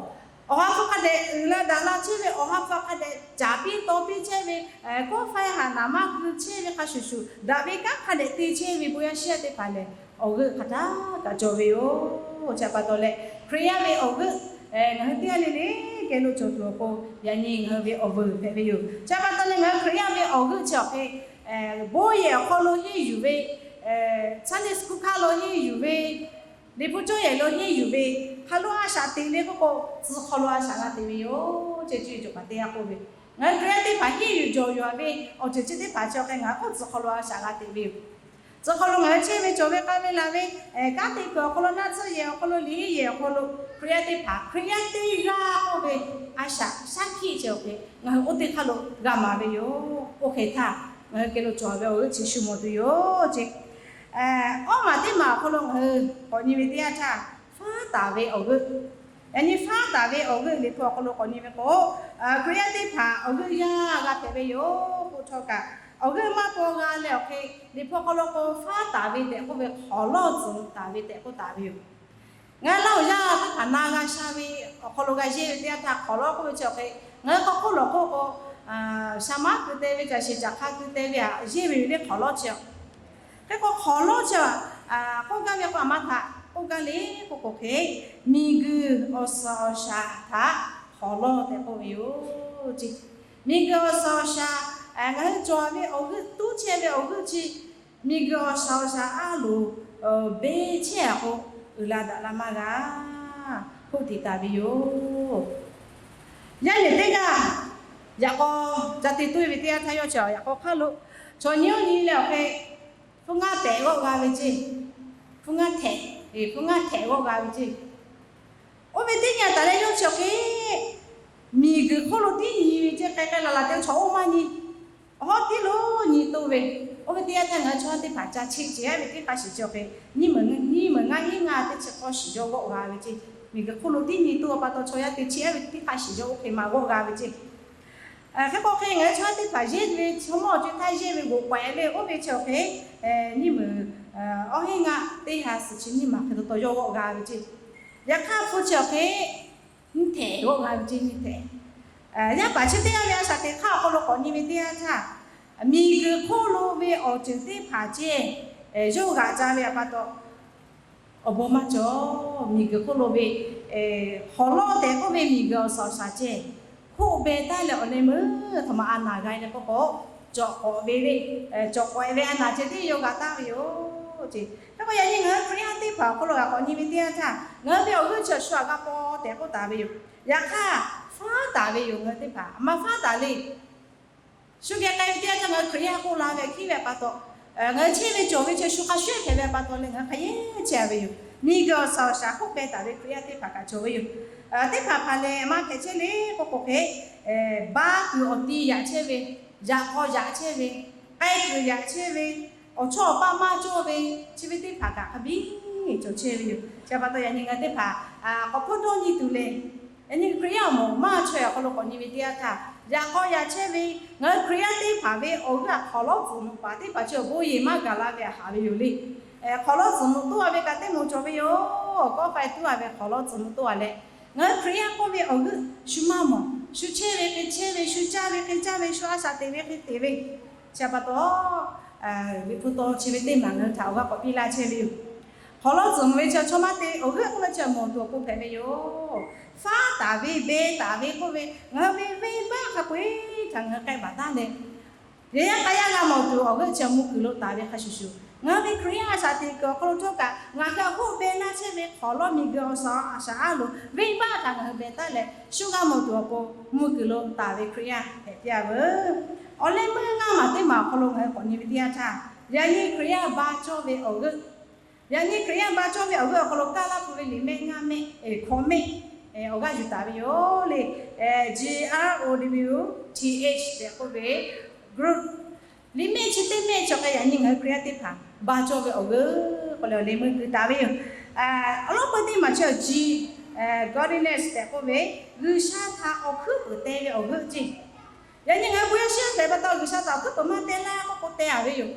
Awˬ ha hpu hk'a dehꞈ uiˍ la daꞈ la chehˇ ve, awˬ ha hpu hk'a dehꞈ caˍ piˇ taw piˇ chehˇ ve, kawˆ faiˇ haꞈ naˍ manˇ keu chehˇ ve hk'a shuˍ shuˍ, daꞈ ve kanˉ hk'a dehꞈ te chehˇ ve bon yaˇ shiˉ yaˇ teˇ hpaˍ lehˬ, awˬ g'euˆ hk'aˬ htaˇ kaꞈ cawˬ ve yoˬ. Chi pa taw leh, Hkriꞈ yaˇ ve awˬ g'euˆ ngaˬ hui teˇ g'aˇ le le geh lo cawˬ tuˬ awˬ pon, yaꞈ nyi ngaˬ hui ve awˬ vuiˬ hpehꞈ ve yoˬ. Chi pa taw leh ngaˬ hui Hkriꞈ yaˇ ve awˬ g'euˆ chi awˬ hk'e, bon yehˬ awˬ hk'aw lo henˇ yuˬ ve, Sunday school hk'aˇ lo henˇ yuˬ ve, Liꞈ hpu cawˇ yehˬ lo henˇ yuˬ ve, hk'a lo a shaꞈ teꞈ le k'oˆ k'o, tcuh hk'aw lo a shaꞈ g'a teꞈ ve yoˬ. Chi cuˇ yiˍ cawˬ paˍ teˇ g'aˇ k'oˆ ve, ngaˬ hui Hkriꞈ yaˇ teˇ hpaˍ henˇ yuˬ jawˬ yuˬ a ve awˬ ceuˬ chi teˇ hpaˍ chi awˬ hk'e ngaˬ hui k'oˆ tcuh hk'aw lo a shaꞈ g'a teꞈ ve yoˬ. Tcuh hk'aw lo ngaˬ hui chehˇ ve cawˬ ve k'a ve laˬ ve, kanˉ te kuiˬ awˬ hk'aw lo, naˆ tsuhˇ yehˬ awˬ hk'aw lo, liꞈ henˇ yehˬ awˬ hk'aw lo, Hkriꞈ yaˇ teˇ hpaˍ, Hkriꞈ yaˇ teˇ g'aˇ k'oˆ ve a shaꞈ shaˉ hkiˆ chi awˬ hk'e ngaˬ hui oˇ teˇ hk'aˇ lo g'a maˍ ve yoˬ. Oˇ hk'e htaˇ, ngaˬ hui geh lo cawˬ ve awˬ g'euˆ chi shu mawˬ tuˬ yoˬ ce. Awˉ maˬ teˇ maˬ awˬ hk'aw lo ngaˬ hui k'awꞈ nyi ve teˇ yanˇ htaˇ, faˉ taˍ ve awˬ g'euˆ. Yaꞈ nyi faˉ taˍ ve awˬ g'euˆ Liꞈ hpu awˬ hk'aw lo k'awꞈ nyi ve k'o, Hkriꞈ yaˇ teˇ hpaˍ awˬ g'euˆ yaˇ g'a hpehꞈ ve yoˬ k'oˆ htawˇ kaꞈ, awˬ g'euˆ maˇ paw g'a leh awˬ hk'e, Liꞈ hpu awˬ hk'aw lo k'o faˉ taˍ ve tehꞈ k'oˆ ve hk'awˍ lawˇ tcuhˍ taˍ ve tehꞈ k'oˆ taˍ ve yoˬ. Ngaˬ hui Laˇ huˍ yaˇ teˇ hpaˍ na g'a sha ve awˬ hk'aw lo g'a yehˇ ve teˇ yanˇ htaˇ, hk'awˍ lawˇ k'oˆ ve chi awˬ hk'e, ngaˬ hui k'awꞈ k'oˆ lawˬ k'oˆ k'o, shaˍ maˉ keu te ve, caˬ shiˍ caˬ hk'a keu te ve htaꞈ yehˇ ve yoˬ le hk'awˍ lawˇ chi. Hk'e k'o hk'awˍ lawˇ chi k'oˆ gaˇ ve k'o, aˬ ma htaꞈ k'oˆ gaˇ le k'oˆ k'o hk'e, miˬguiˬ awˬ suhˍ awˬ shaˍ htaꞈ hk'awˍ lawˇ tehꞈ k'oˆ ve yoˬ ce. Miˬguiˬ awˬ suhˍ awˬ shaˍ, ngaˬ hui cawˬ ve awˬ g'euˆ tuˉ chehˇ ve awˬ g'euˆ chi, miˬguiˬ awˬ suhˍ awˬ shaˍ a loˍ beˇ chehˇ a k'o, uiˍ la daꞈ la maˇ g'a. Hpoˆ tiꞈ taˍ ve yoˬ. Yaˇ nehˬ teˇ g'aˇ yaꞈ k'aw ca te tuˬ ve teˇ yanˇ htaˇ yawˇ chi yaꞈ k'aw hk'aˇ lo chaw nyi oˇ nyi leh awˬ hk'e, hpu ngaˇ tehꞈ g'awˆ g'a ve ce. Hpu ngaˇ tehꞈ, hpu ngaˇ tehꞈ g'awˆ g'a ve ce. Oˇ ve teˇ nyi taˍ leh yawˇ chi awˬ hk'e miˬguiˬ hk'oˆ lo tiˉ nyi ve ce, k'ai k'ai laˬ laˬ te chaw oˇ maˇ nyi. Awˬ hawˉ tiˉ lo nyi toˇ ve, oˇ ve teˇ yanˇ htaˇ ngaˬ hui chaw yaˇ teˇ hpaˍ ca cheˆ ce a ve teˇ hk'a shiˍ chi awˬ hk'e, nyiˇ meunˍ nyiˇ meunˍ ngaˇ hinˉ ngaˇ teˇ chi k'awˇ shiˍ yawˇ g'awˆ g'a ve ce. Miˬguiˬ hk'oˆ lo tiˉ nyi toˇ pa taw chaw yaˇ te cheˆ a ve teˇ hk'a shiˍ yawˇ oˇ hk'e ma g'awˆ g'a ve ce. Hk'e k'o hk'e ngaˬ hui chaw yaˇ teˇ hpaˍ yehˇ ve, chaw mawˇ awˬ co htaˇ yehˇ ve g'oꞈ k'awehꞈ le oˇ ve chi awˬ hk'e, nyiˇ meunˍ awˇ hehnˇ ngaˇ teˇ ha suhˍ chi nyiˇ maˬ hk'e taw taw yawˇ g'awˆ g'a ve ce. Yaꞈ hk'aˇ hpu chi awˬ hk'e nyiˇ tehꞈ g'awˆ g'a ve ce, nyiˇ tehꞈ. Yaˇ paˍ chi teˇ g'aˇ ve a shaꞈ teꞈ hk'aˇ awˬ hk'aw lo k'awꞈ nyi ve teˇ yanˇ htaˇ, miˬguiˬ hk'oˆ lo ve awˬ ceuˬ teˇ hpaˍ ce, yawˇ g'aꞈ ca ve htaꞈ pa taw, awˬ bon maˇ cawˬ. Miˬguiˬ hk'oˆ lo ve hk'awˍ lawˇ tehꞈ k'oˆ ve miˬguiˬ awˬ suhˍ awˬ shaˍ ce, hoˆ beh taˉ leh awˬ leh meuˇ htaꞈ ma a naˍ g'a leh k'oˆ k'o, cawˬ k'awꞈ ve le, cawˬ k'awꞈ e ve a naˍ ceh tiˉ yawˇ g'a taˍ ve yoˬ ce. Hk'e k'o yaꞈ nyi ngaˬ hui Hkriꞈ yaˇ teˇ hpaˍ awˬ hk'aw lo g'a k'awꞈ nyi ve teˇ yanˇ htaˇ, ngaˬ hui ve awˬ g'euˆ chi awˬ shu htaꞈ g'a paw tehꞈ k'oˆ taˍ ve yoˬ. Yaꞈ hk'aˇ, faˉ taˍ ve yoˬ. Ngaˬ hui teˇ hpaˍ maˇ faˉ taˍ le. Shu geh k'ai ve teˇ yanˇ htaˇ ngaˬ hui Hkriꞈ yaˇ k'oˆ la ve hkiˉ ve pa taw, ngaˬ hui chehˇ ve cawˬ ve chi shu hk'a shuˍ hpehꞈ ve pa taw leh ngaˬ hui hk'a yehˇ chehˇ ve yoˬ. Miˬguiˬ awˬ suhˍ awˬ shaˍ k'oˆ pehˇ taˍ ve Hkriꞈ yaˇ teˇ hpaˍ kaꞈ cawˬ ve yoˬ. Teˇ hpaˍ hpaˍ lehˬ maˇ hpehꞈ chehˇ le k'oˆ k'o hk'e, ba kuiˬ awˬ ti yaꞈ chehˇ ve, yaꞈ k'aw yaꞈ chehˇ ve, k'ai kuiˬ yaꞈ chehˇ ve, awˬ chawˇ awˬ paˇ maˇ cawˇ ve, chi ve teˇ hpaˍ kaꞈ hk'a biˇ cawˬ chehˇ ve yoˬ. Chi pa taw yaꞈ nyi ngaˬ hui teˇ hpaˍ k'awꞈ hpfuhˇ dawˇ nyi tuˬ lehˬ, yaꞈ nyi Hkriꞈ yaˇ awˬ moˍ maˇ chaweh awˬ hk'aw lo k'awꞈ nyi ve teˇ yanˇ htaˇ, yaꞈ k'aw yaꞈ chehˇ ve ngaˬ hui Hkriꞈ yaˇ teˇ hpaˍ ve awˬ g'euˆ htaꞈ hk'awˍ lawˉ tcuhˍ muꞈ paˍ teˇ hpaˍ chi awˬ bon yeˬ maˇ gaˬ la ve htaꞈ haꞈ ve yoˬ le. Hk'awˍ lawˉ tcuhˍ muꞈ toˇ a ve kaꞈ teˇ moˍ cawˬ ve yoˬ. Kawˆ faiˇ tuˉ a ve hk'awˍ lawˉ tcuhˍ muꞈ toˇ a leh, ngaˬ hui Hkriꞈ yaˇ k'oˆ ve awˬ g'euˆ shu maˇ mawˬ. Shu chehˇ ve hk'e chehˇ ve, shu caˇ ve hk'e caˇ ve, shu a shaꞈ teꞈ ve hk'e teꞈ ve, chi pa taw, Liꞈ hpu taw chi ve teˇ maˬ ngaˬ hui htaꞈ awˬ g'aˇ k'awꞈ piˇ laˇ chehˇ ve yoˬ. Hk'awˍ lawˉ tcuhˍ muꞈ ve chi chaw maˇ te awˬ g'euˆ k'oˆ ve chi mawˬ tuˬ awˬ pon hpehꞈ ve yoˬ. Faˉ taˍ ve, beh taˍ ve k'oˆ ve, ngaˬ hui ve venˇbaˆ hk'a peu-eˬ htaꞈ ngaˬ hui k'ai baˬ taˉ leh, yehˬ yaˇ k'a yaˇ g'a mawˬ tuˬ awˬ g'euˆ chi mvuh kuiˬ lo taˍ ve hk'a shuˍ shuˍ, ngaˬ hui ve Hkriꞈ yaˇ a shaꞈ teꞈ kuiˬ awˬ hk'aw lo htawˇ kaꞈ ngaˬ hui a hoˆ beh laˇ chehˇ ve hk'awˍ lawˉ miˬguiˬ awˬ suhˍ awˬ shaˍ a loˍ venˇbaˆ htaꞈ ngaˬ hui beh taˉ leh, shu g'a mawˬ tuˬ awˬ pon mvuh kuiˬ lo taˍ ve Hkriꞈ yaˇ hpehꞈ piˇ a veuˬ. Awˬ leh meuˇ ngaˇ maˬ teˇ maˬ awˬ hk'aw lo ngaˬ hui k'awꞈ nyi ve teˇ yanˇ htaˇ, yaꞈ nyi Hkriꞈ yaˇ ba cawˇ ve awˬ g'euˆ, yaꞈ nyi Hkriꞈ yaˇ ba cawˇ ve awˬ g'euˆ awˬ hk'aw lo kaˇ laˇ hpu ve liꞈ mehˆ ngaˇ mehˆ, hkawꞈ mehˆ, awˬ g'aˇ yuˬ taˍ ve yoˬ le. G R O W T H tehꞈ k'oˆ ve group liꞈ mehˆ chi teˇ mehˆ cawˬ k'ai yaꞈ nyi ngaˬ hui Hkriꞈ yaˇ teˇ hpaˍ ba cawˇ ve awˬ g'euˆ k'oˆ leh awˬ leh meuˇ keu taˍ ve yoˬ. Awˬ lawn peu teˇ maˬ chi awˬ G, godliness tehꞈ k'oˆ ve, G'uiˬsha htaꞈ awˬ hkuiˉ peuˍ te ve awˬ g'euˆ ceˇ. Yaꞈ nyi ngaˬ hui bon yaˇ shiˉ yaˇ hpehꞈ pa taw G'uiˬsha htaꞈ awˬ hkuiˉ peuˍ maˇ te laˇ k'oˆ k'o te a ve yoˬ.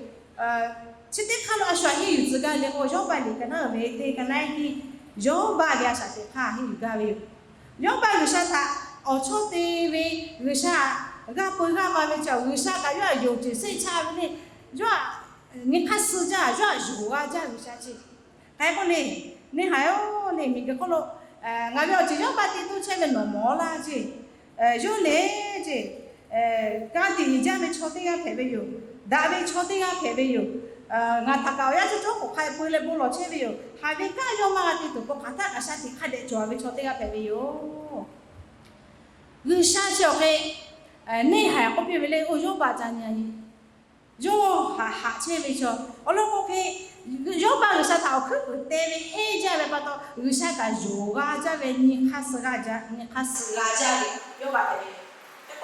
Chi teˇ hk'aˇ lo a shu htaꞈ henˇ yuˬ tcuh gaˇ le k'o, Yawˇbaˆ liꞈ ka naˉ ve teˇ ka naˉ henˇ, Yawˇbaˆ ve a shaꞈ teꞈ hk'aˇ henˇ yuˬ gaˇ ve yoˬ. Yawˇbaˆ G'uiˬsha htaꞈ awˬ chawˇ te ve, G'uiˬsha g'aˇ peu g'aˇ ma ve chi G'uiˬsha kaꞈ yawˇ htaꞈ yonˍ ceuˬ seˆ chaˇ ve le. Yawˇ htaꞈ nyi hk'aˇ suh jaˇ, yawˇ htaꞈ yonˍ g'a jaˇ G'uiˬsha ceˇ. Hk'e k'o le, neˇ haiˬ-oˬ le, miˬguiˬ hk'oˆ lo ngaˬ ve awˬ ceuˬ Yawˇbaˆ te toˇ chehˇ ve nawˬ mawˬ laˇ ceˇ. Yawˇ le ceˇ, ka tiꞈ yeˬ jaˇ ve chaw teˇ g'aˇ hpehꞈ ve yoˬ. Daꞈ ve chaw teˇ g'aˇ hpehꞈ ve yoˬ. Ngaˬ htaꞈ kaꞈ awˬ yanˇ cawˇ cawˇ k'oˍ hk'a peu leh bon lawˬ chehˇ ve yoˬ. Haꞈ ve kaˉ yawˇ maˇ g'a te tuˬ k'o, hk'aˬ htaˆ kaꞈ shaˉ tiꞈ hk'a dehꞈ cawˬ ve chaw teˇ g'aˇ hpehꞈ ve yoˬ. G'uiˬsha chi awˬ hk'e neˇ haiˬ k'oˆ piˇ ve le, oˇ Yawˇbaˆ ca nyi a nyi. Yawˇ haꞈ haꞈ chehˇ ve chaw awˬ lawn k'o hk'e, Yawˇbaˆ G'uiˬsha htaꞈ awˬ hkuiˉ peuˍ te ve henˇ jaˇ ve pa taw, G'uiˬsha kaꞈ yonˍ g'a jaˇ ve, nyi hk'aˇ suh g'a jaˇ, nyi hk'aˇ suh g'a jaˇ ve Yawˇbaˆ hpehꞈ ve.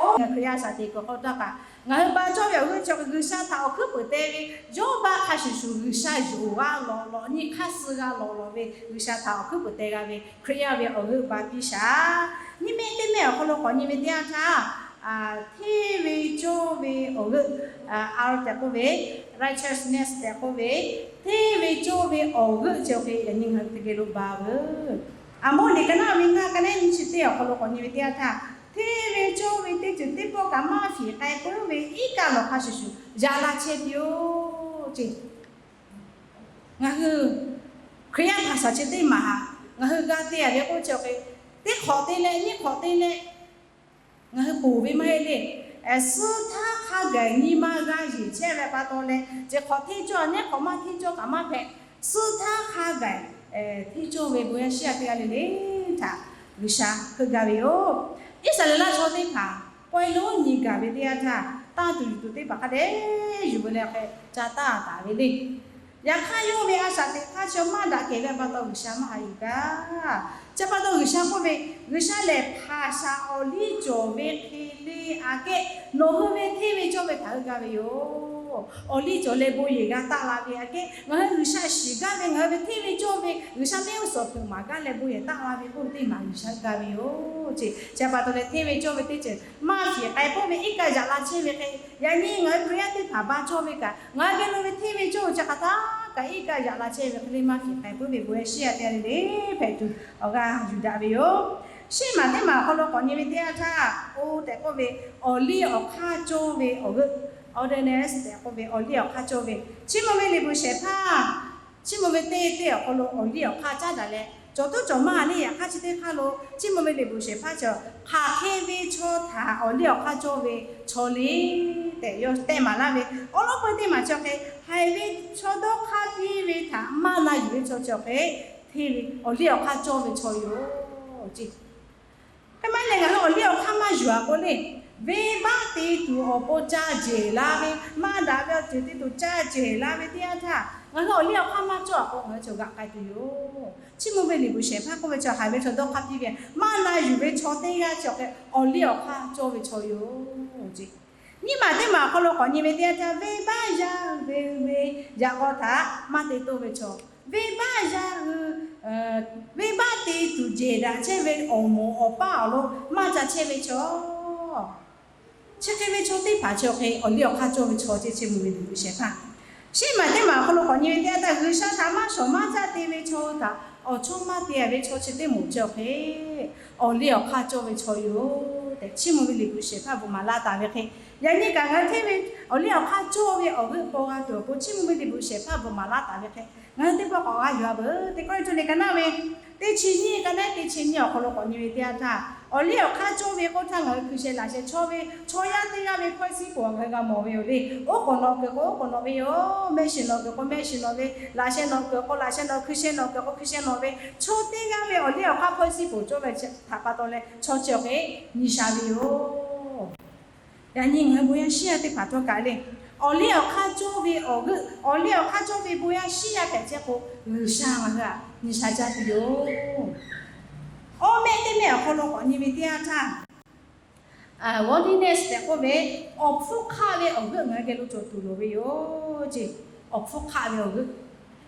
Ngaˬ hui Hkriꞈ yaˇ a shaꞈ teꞈ kuiˬ hk'aw taˇ kaꞈ, ngaˬ hui ba cawˇ ve awˬ g'euˆ chi G'uiˬsha htaꞈ awˬ hkuiˉ peuˍ te ve, Yawˇbaˆ hk'a shuˍ shuˍ G'uiˬsha yonˍ g'a lawˬ lawˬ, nyi hk'aˇ suh g'a lawˬ lawˬ ve, G'uiˬsha htaꞈ awˬ hkuiˉ peuˍ te g'a ve Hkriꞈ yaˇ ve awˬ g'euˆ ba piˇ shaˍ. Nyiˇ mehˆ teˇ mehˆ awˬ hk'aw lo k'awꞈ nyi ve teˇ yanˇ htaˇ, hteˇ ve cawˇ ve awˬ g'euˆ, a tehꞈ k'oˆ ve, righteousness tehꞈ k'oˆ ve, hteˇ ve cawˇ ve awˬ g'euˆ chi awˬ hk'e yaꞈ nyi ngaˬ hui teˇ geh lo ba veuˬ. Aˬ moˉ liꞈ ka naˉ ve ngaˇ ka naˉ nyi chi teˇ awˬ hk'aw lo k'awꞈ nyi ve teˇ yanˇ htaˇ, hteˇ ve cawˇ ve teˇ ceuˬ teˇ pawˆ kaꞈ maˇ fiˍ k'ai puiˉ ve iˉ kaˆ lawˬ hk'a shuˍ shuˍ yaꞈ la chehˇ piˇ-oˆ ceˇ. Ngaˬ hui Hkriꞈ yaˇ hpanˍ shaˍ chi teˇ maˬ haꞈ ngaˬ hui g'a te a ve k'oˆ chi awˬ hk'e, teˇ hk'awꞈ te leh nyiˇ hk'awꞈ te leh ngaˬ hui ponˬ ve maˇ heˆ le. Suh htaˇ hk'a gaˬ nyi ma g'a yeˬ chehˇ ve pa taw leh, ceˬ hk'awꞈ hteˇ cawˇ, nehˉ hk'awꞈ maˇ hteˇ cawˇ kaꞈ maˇ hpehꞈ. Suh htaˇ hk'a gaˬ hteˇ cawˇ ve bon yaˇ shiˉ yaˇ teˇ g'aˇ le le htaꞈ G'uiˬsha heuˆ gaˇ ve yoˬ. Iˉsaˍreˍlaˆ chaw teˇ hpaˍ pawehˇ lonˉ nyi gaˬ ve teˇ yanˇ htaˇ, tanˇ tuˬ yuˬ tuˬ teˇ hpaˍ hk'a dehꞈ yuˬ ve leh hk'e ca taˇ taˍ ve le. Yaꞈ hk'aˇ yawˇ ve a shaꞈ teꞈ hk'aˇ chi maˇ daꞈ kehˬ ve pa taw G'uiˬsha maˇ haꞈ yuˬ gaˇ. Chi pa taw G'uiˬsha k'oˆ ve, G'uiˬsha lehˬ hpanˍ shaˍ awˬ liˇ cawˬ ve hk'e le aꞈ kehˉ nawˬ hui ve hteˇ ve cawˇ ve htaꞈ heuˆ gaˇ ve yoˬ. Awˬ liˇ cawˬ leh bon yehˬ g'a taˆ la ve aꞈ kehˉ, ngaˬ hui G'uiˬsha shiˍ gaˇ ve, ngaˬ hui ve hteˇ ve cawˇ ve G'uiˬsha mehˆ g'uˇ suhˍ hpeuꞈ maˍ gaˇ leh bon yehˬ taˆ la ve k'oˆ ve teˇ maˬ G'uiˬsha heuˆ gaˇ ve yoˬ ceˇ. Chi pa taw leh hteˇ ve cawˇ ve teˇ ceuˬ maˇ fiˍ k'ai puiˉ ve iˉ kaˆ yaꞈ la chehˇ ve hk'e, yaꞈ nyi ngaˬ hui Hkriꞈ yaˇ teˇ hpaˍ ba cawˇ ve kaꞈ, ngaˬ hui geh lo ve hteˇ ve cawˇ ve chi hk'aˬ htaˇ kaꞈ iˉ kaˆ yaꞈ la chehˇ ve hk'e le maˇ fiˍ k'ai puiˉ ve bon yaˇ shiˉ yaˇ teˇ g'aˇ le le hpehꞈ tuˬ awˬ g'aˇ yuˬ daꞈ ve yoˬ. Shehˆ maˬ teˇ maˬ awˬ hk'aw lo k'awꞈ nyi ve teˇ yanˇ htaˇ, oˇ tehꞈ k'oˆ ve awˬ liˇ awˬ hk'aˇ cawˇ ve awˬ g'euˆ, ordinance tehꞈ k'oˆ ve awˬ liˇ awˬ hk'aˇ cawˇ ve, chi mawˬ ve liꞈ bvuhꞈ shehˍ hpaˇ, chi mawˬ ve teˇ teˇ awˬ hk'aw lo awˬ liˇ awˬ hk'aˇ caˉ daꞈ leh, Cawˬ tuˉ cawˬ maˇ le, yaꞈ hk'aˇ chi teˇ hk'aˇ lo chiˇ mvuh ve liꞈ bvuhꞈ shehˍ hpaˇ chi, hk'aˬ hk'e ve chaw htaꞈ awˬ liˇ awˬ hk'aˇ cawˇ ve chaw le tehꞈ yawˇ tehˇ maˍ laˇ ve, awˉ lawˉ peuˇ teˇ maˬ chi awˬ hk'e, haiˬ ve chaw dawˇ hk'aˇ piˇ ve htaꞈ maˇ na yuˬ ve chaw chi awˬ hk'e, hteˇ ve awˬ liˇ awˬ hk'aˇ cawˇ ve chaw yoˬ ceˇ. Hk'e maˇ heˆ leh ngaˬ hui awˬ liˇ awˬ hk'aˇ maˇ yuˬ-a k'o le, venˇbaˆ te tuˬ awˬ pon ca jehˬ la ve, maˇ daꞈ ve awˬ ceuˬ te tuˬ ca jehˬ la ve teˇ yanˇ htaˇ, ngaˬ hui awˬ liˇ awˬ hk'aˇ maˇ cawˇ-a k'o, ngaˬ hui chaw g'aꞈ k'ai tuˬ yoˬ. Chiˇ mvuh ve liꞈ bvuhꞈ shehˍ hpaˇ k'oˆ ve chi, haiˬ ve chaw dawˇ hk'aˇ piˇ ve maˇ na yuˬ ve chaw teˇ g'aˇ chi awˬ hk'e awˬ liˇ awˬ hk'aˇ cawˇ ve chaw yoˬ ceˇ. Nyiˇ maˬ teˇ maˬ awˬ hk'aw lo k'awꞈ nyi ve teˇ yanˇ htaˇ, venˇbaˆ yaˇ hui ve yaꞈ k'aw htaꞈ maˇ te toˇ ve chaw, venˇbaˆ yaˇ hui, venˇbaˆ te tuˬ jehˬ daꞈ chehˇ ve awˬ moˍ awˬ paˇ awˬ lo maˇ ca chehˇ ve chaw, chi hk'e ve chaw teˇ hpaˍ chi awˬ hk'e awˬ liˇ awˬ hk'aˇ cawˇ ve chaw ceˇ, chiˇ mvuh ve liꞈ bvuhꞈ shehˍ hpaˇ. Shehˆ maˬ teˇ maˬ awˬ hk'aw lo k'awꞈ nyi ve teˇ yanˇ htaˇ, G'uiˬsha htaꞈ maˇ shawˍ maˇ caˆ te ve chaw hui htaꞈ awˬ chawˇ maˇ te-a ve chaw chi teˇ moˍ chi awˬ hk'e awˬ liˇ awˬ hk'aˇ cawˇ ve chaw yoˬ tehꞈ, chiˇ mvuh ve liꞈ bvuhꞈ shehˍ hpaˇ bvuhꞈ maˍ laˇ taˍ ve hk'e, yaꞈ nyi kaꞈ ngaˬ hui hteˇ ve awˬ liˇ awˬ hk'aˇ cawˇ ve awˬ g'euˆ paw g'a tuˬ awˬ pon chiˇ mvuh ve liꞈ bvuhꞈ shehˍ hpaˇ bvuhꞈ maˍ laˇ taˍ ve hk'e, ngaˬ hui teˇ pawˆ k'awꞈ g'a yuˬ-a veuˬ. Teˇ Kawˇrenˍhtuˆ liꞈ ka naˉ ve teˇ chi nyiˇ, ka naˉ teˇ chi nyiˇ awˬ hk'aw lo k'awꞈ nyi ve teˇ yanˇ htaˇ, awˬ liˇ awˬ hk'aˇ cawˇ ve k'oˆ htaˇ ngaˬ hui hkui sheh laꞈ sheh chaw ve, chaw yaˇ teˇ g'aˇ ve hkawˇ siˉ k'o ngaˬ hui g'a mawˬ ve yoˬ le. Oˉ k'awꞈ nawꞈ kuiˬ k'o oˉ k'awꞈ nawꞈ ve yoˬ. Mehˆ shiˍ nawꞈ kuiˬ k'o mehˆ shiˍ nawꞈ ve, laꞈ sheh nawꞈ kuiˬ k'o laꞈ sheh nawꞈ, hkui sheh nawꞈ kuiˬ k'o hkui sheh nawꞈ ve, chaw teˇ g'aˇ ve awˬ liˇ awˬ hk'aˇ hkawˇ siˉ k'o cawˇ ve htaꞈ pa taw leh chaw chi awˬ hk'e nyi sha ve yoˬ. Yaꞈ nyi ngaˬ hui bon yaˇ shiˉ yaˇ teˇ hpaˍ htawˇ kaꞈ le, awˬ liˇ awˬ hk'aˇ cawˇ ve awˬ g'euˆ, awˬ liˇ awˬ hk'aˇ cawˇ ve bon yaˇ shiˉ yaˇ hpehꞈ chehˇ k'o, G'uiˬsha ngaˬ hui htaꞈ nyi sha jaˇ tuˬ yoˬ. Awˇ mehˆ teˇ mehˆ awˬ hk'aw lo k'awꞈ nyi ve teˇ yanˇ htaˇ, worldliness tehꞈ k'oˆ ve, awˬ hpfuhˇ hk'aˆ ve awˬ g'euˆ ngaˬ hui geh lo cawˬ tuˬ loˍ ve yoˬ ceˇ. Awˬ hpfuhˇ hk'aˆ ve awˬ g'euˆ.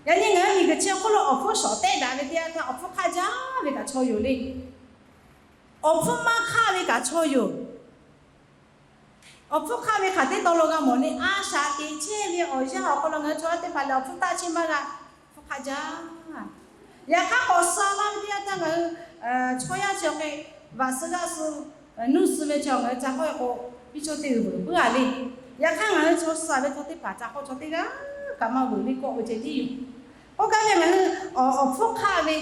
Yaꞈ nyi ngaˬ hui miˬguiˬ chi awˬ hk'oˆ lo awˬ hpfuhˇ shawˍ tehˆ daꞈ ve teˇ yanˇ htaˇ, awˬ hpfuhˇ hk'aˆ jaˇ ve kaꞈ chaw yoˬ le. Awˬ hpfuhˇ maˇ hk'aˆ ve kaꞈ chaw yoˬ. Awˬ hpfuhˇ hk'aˆ ve hk'aˬ teˇ taw lo g'a mawˬ le, a shaꞈ teꞈ chehˇ ve awˬ yanˇ awˬ hk'aw lo ngaˬ hui chaw yaˇ teˇ hpaˍ lehˬ awˬ hpfuhˇ taˆ chehˇ maˇ g'a, hpfuhˇ hk'aˆ jaˇ. Yaꞈ hk'aˇ k'awꞈ suh laˇ ve teˇ yanˇ htaˇ ngaˬ hui chaw yaˇ chi awˬ hk'e vaꞈ suh g'aˇ suh nuˇ suh ve chi ngaˬ hui ca hawˉ-e k'o, biˇ cawˇ teˇ g'uiˬ veuˬ puiˉ-a le. Yaꞈ hk'aˇ ngaˬ hui chaw suh ve chaw teˇ hpaˍ ca hawˉ chaw teˇ g'aˇ kaꞈ maˇ veuˬ le kawˆ ve ceh tiˉ yoˬ. K'oˆ gaˇ ve ngaˬ hui awˬ hpfuhˇ hk'aˆ ve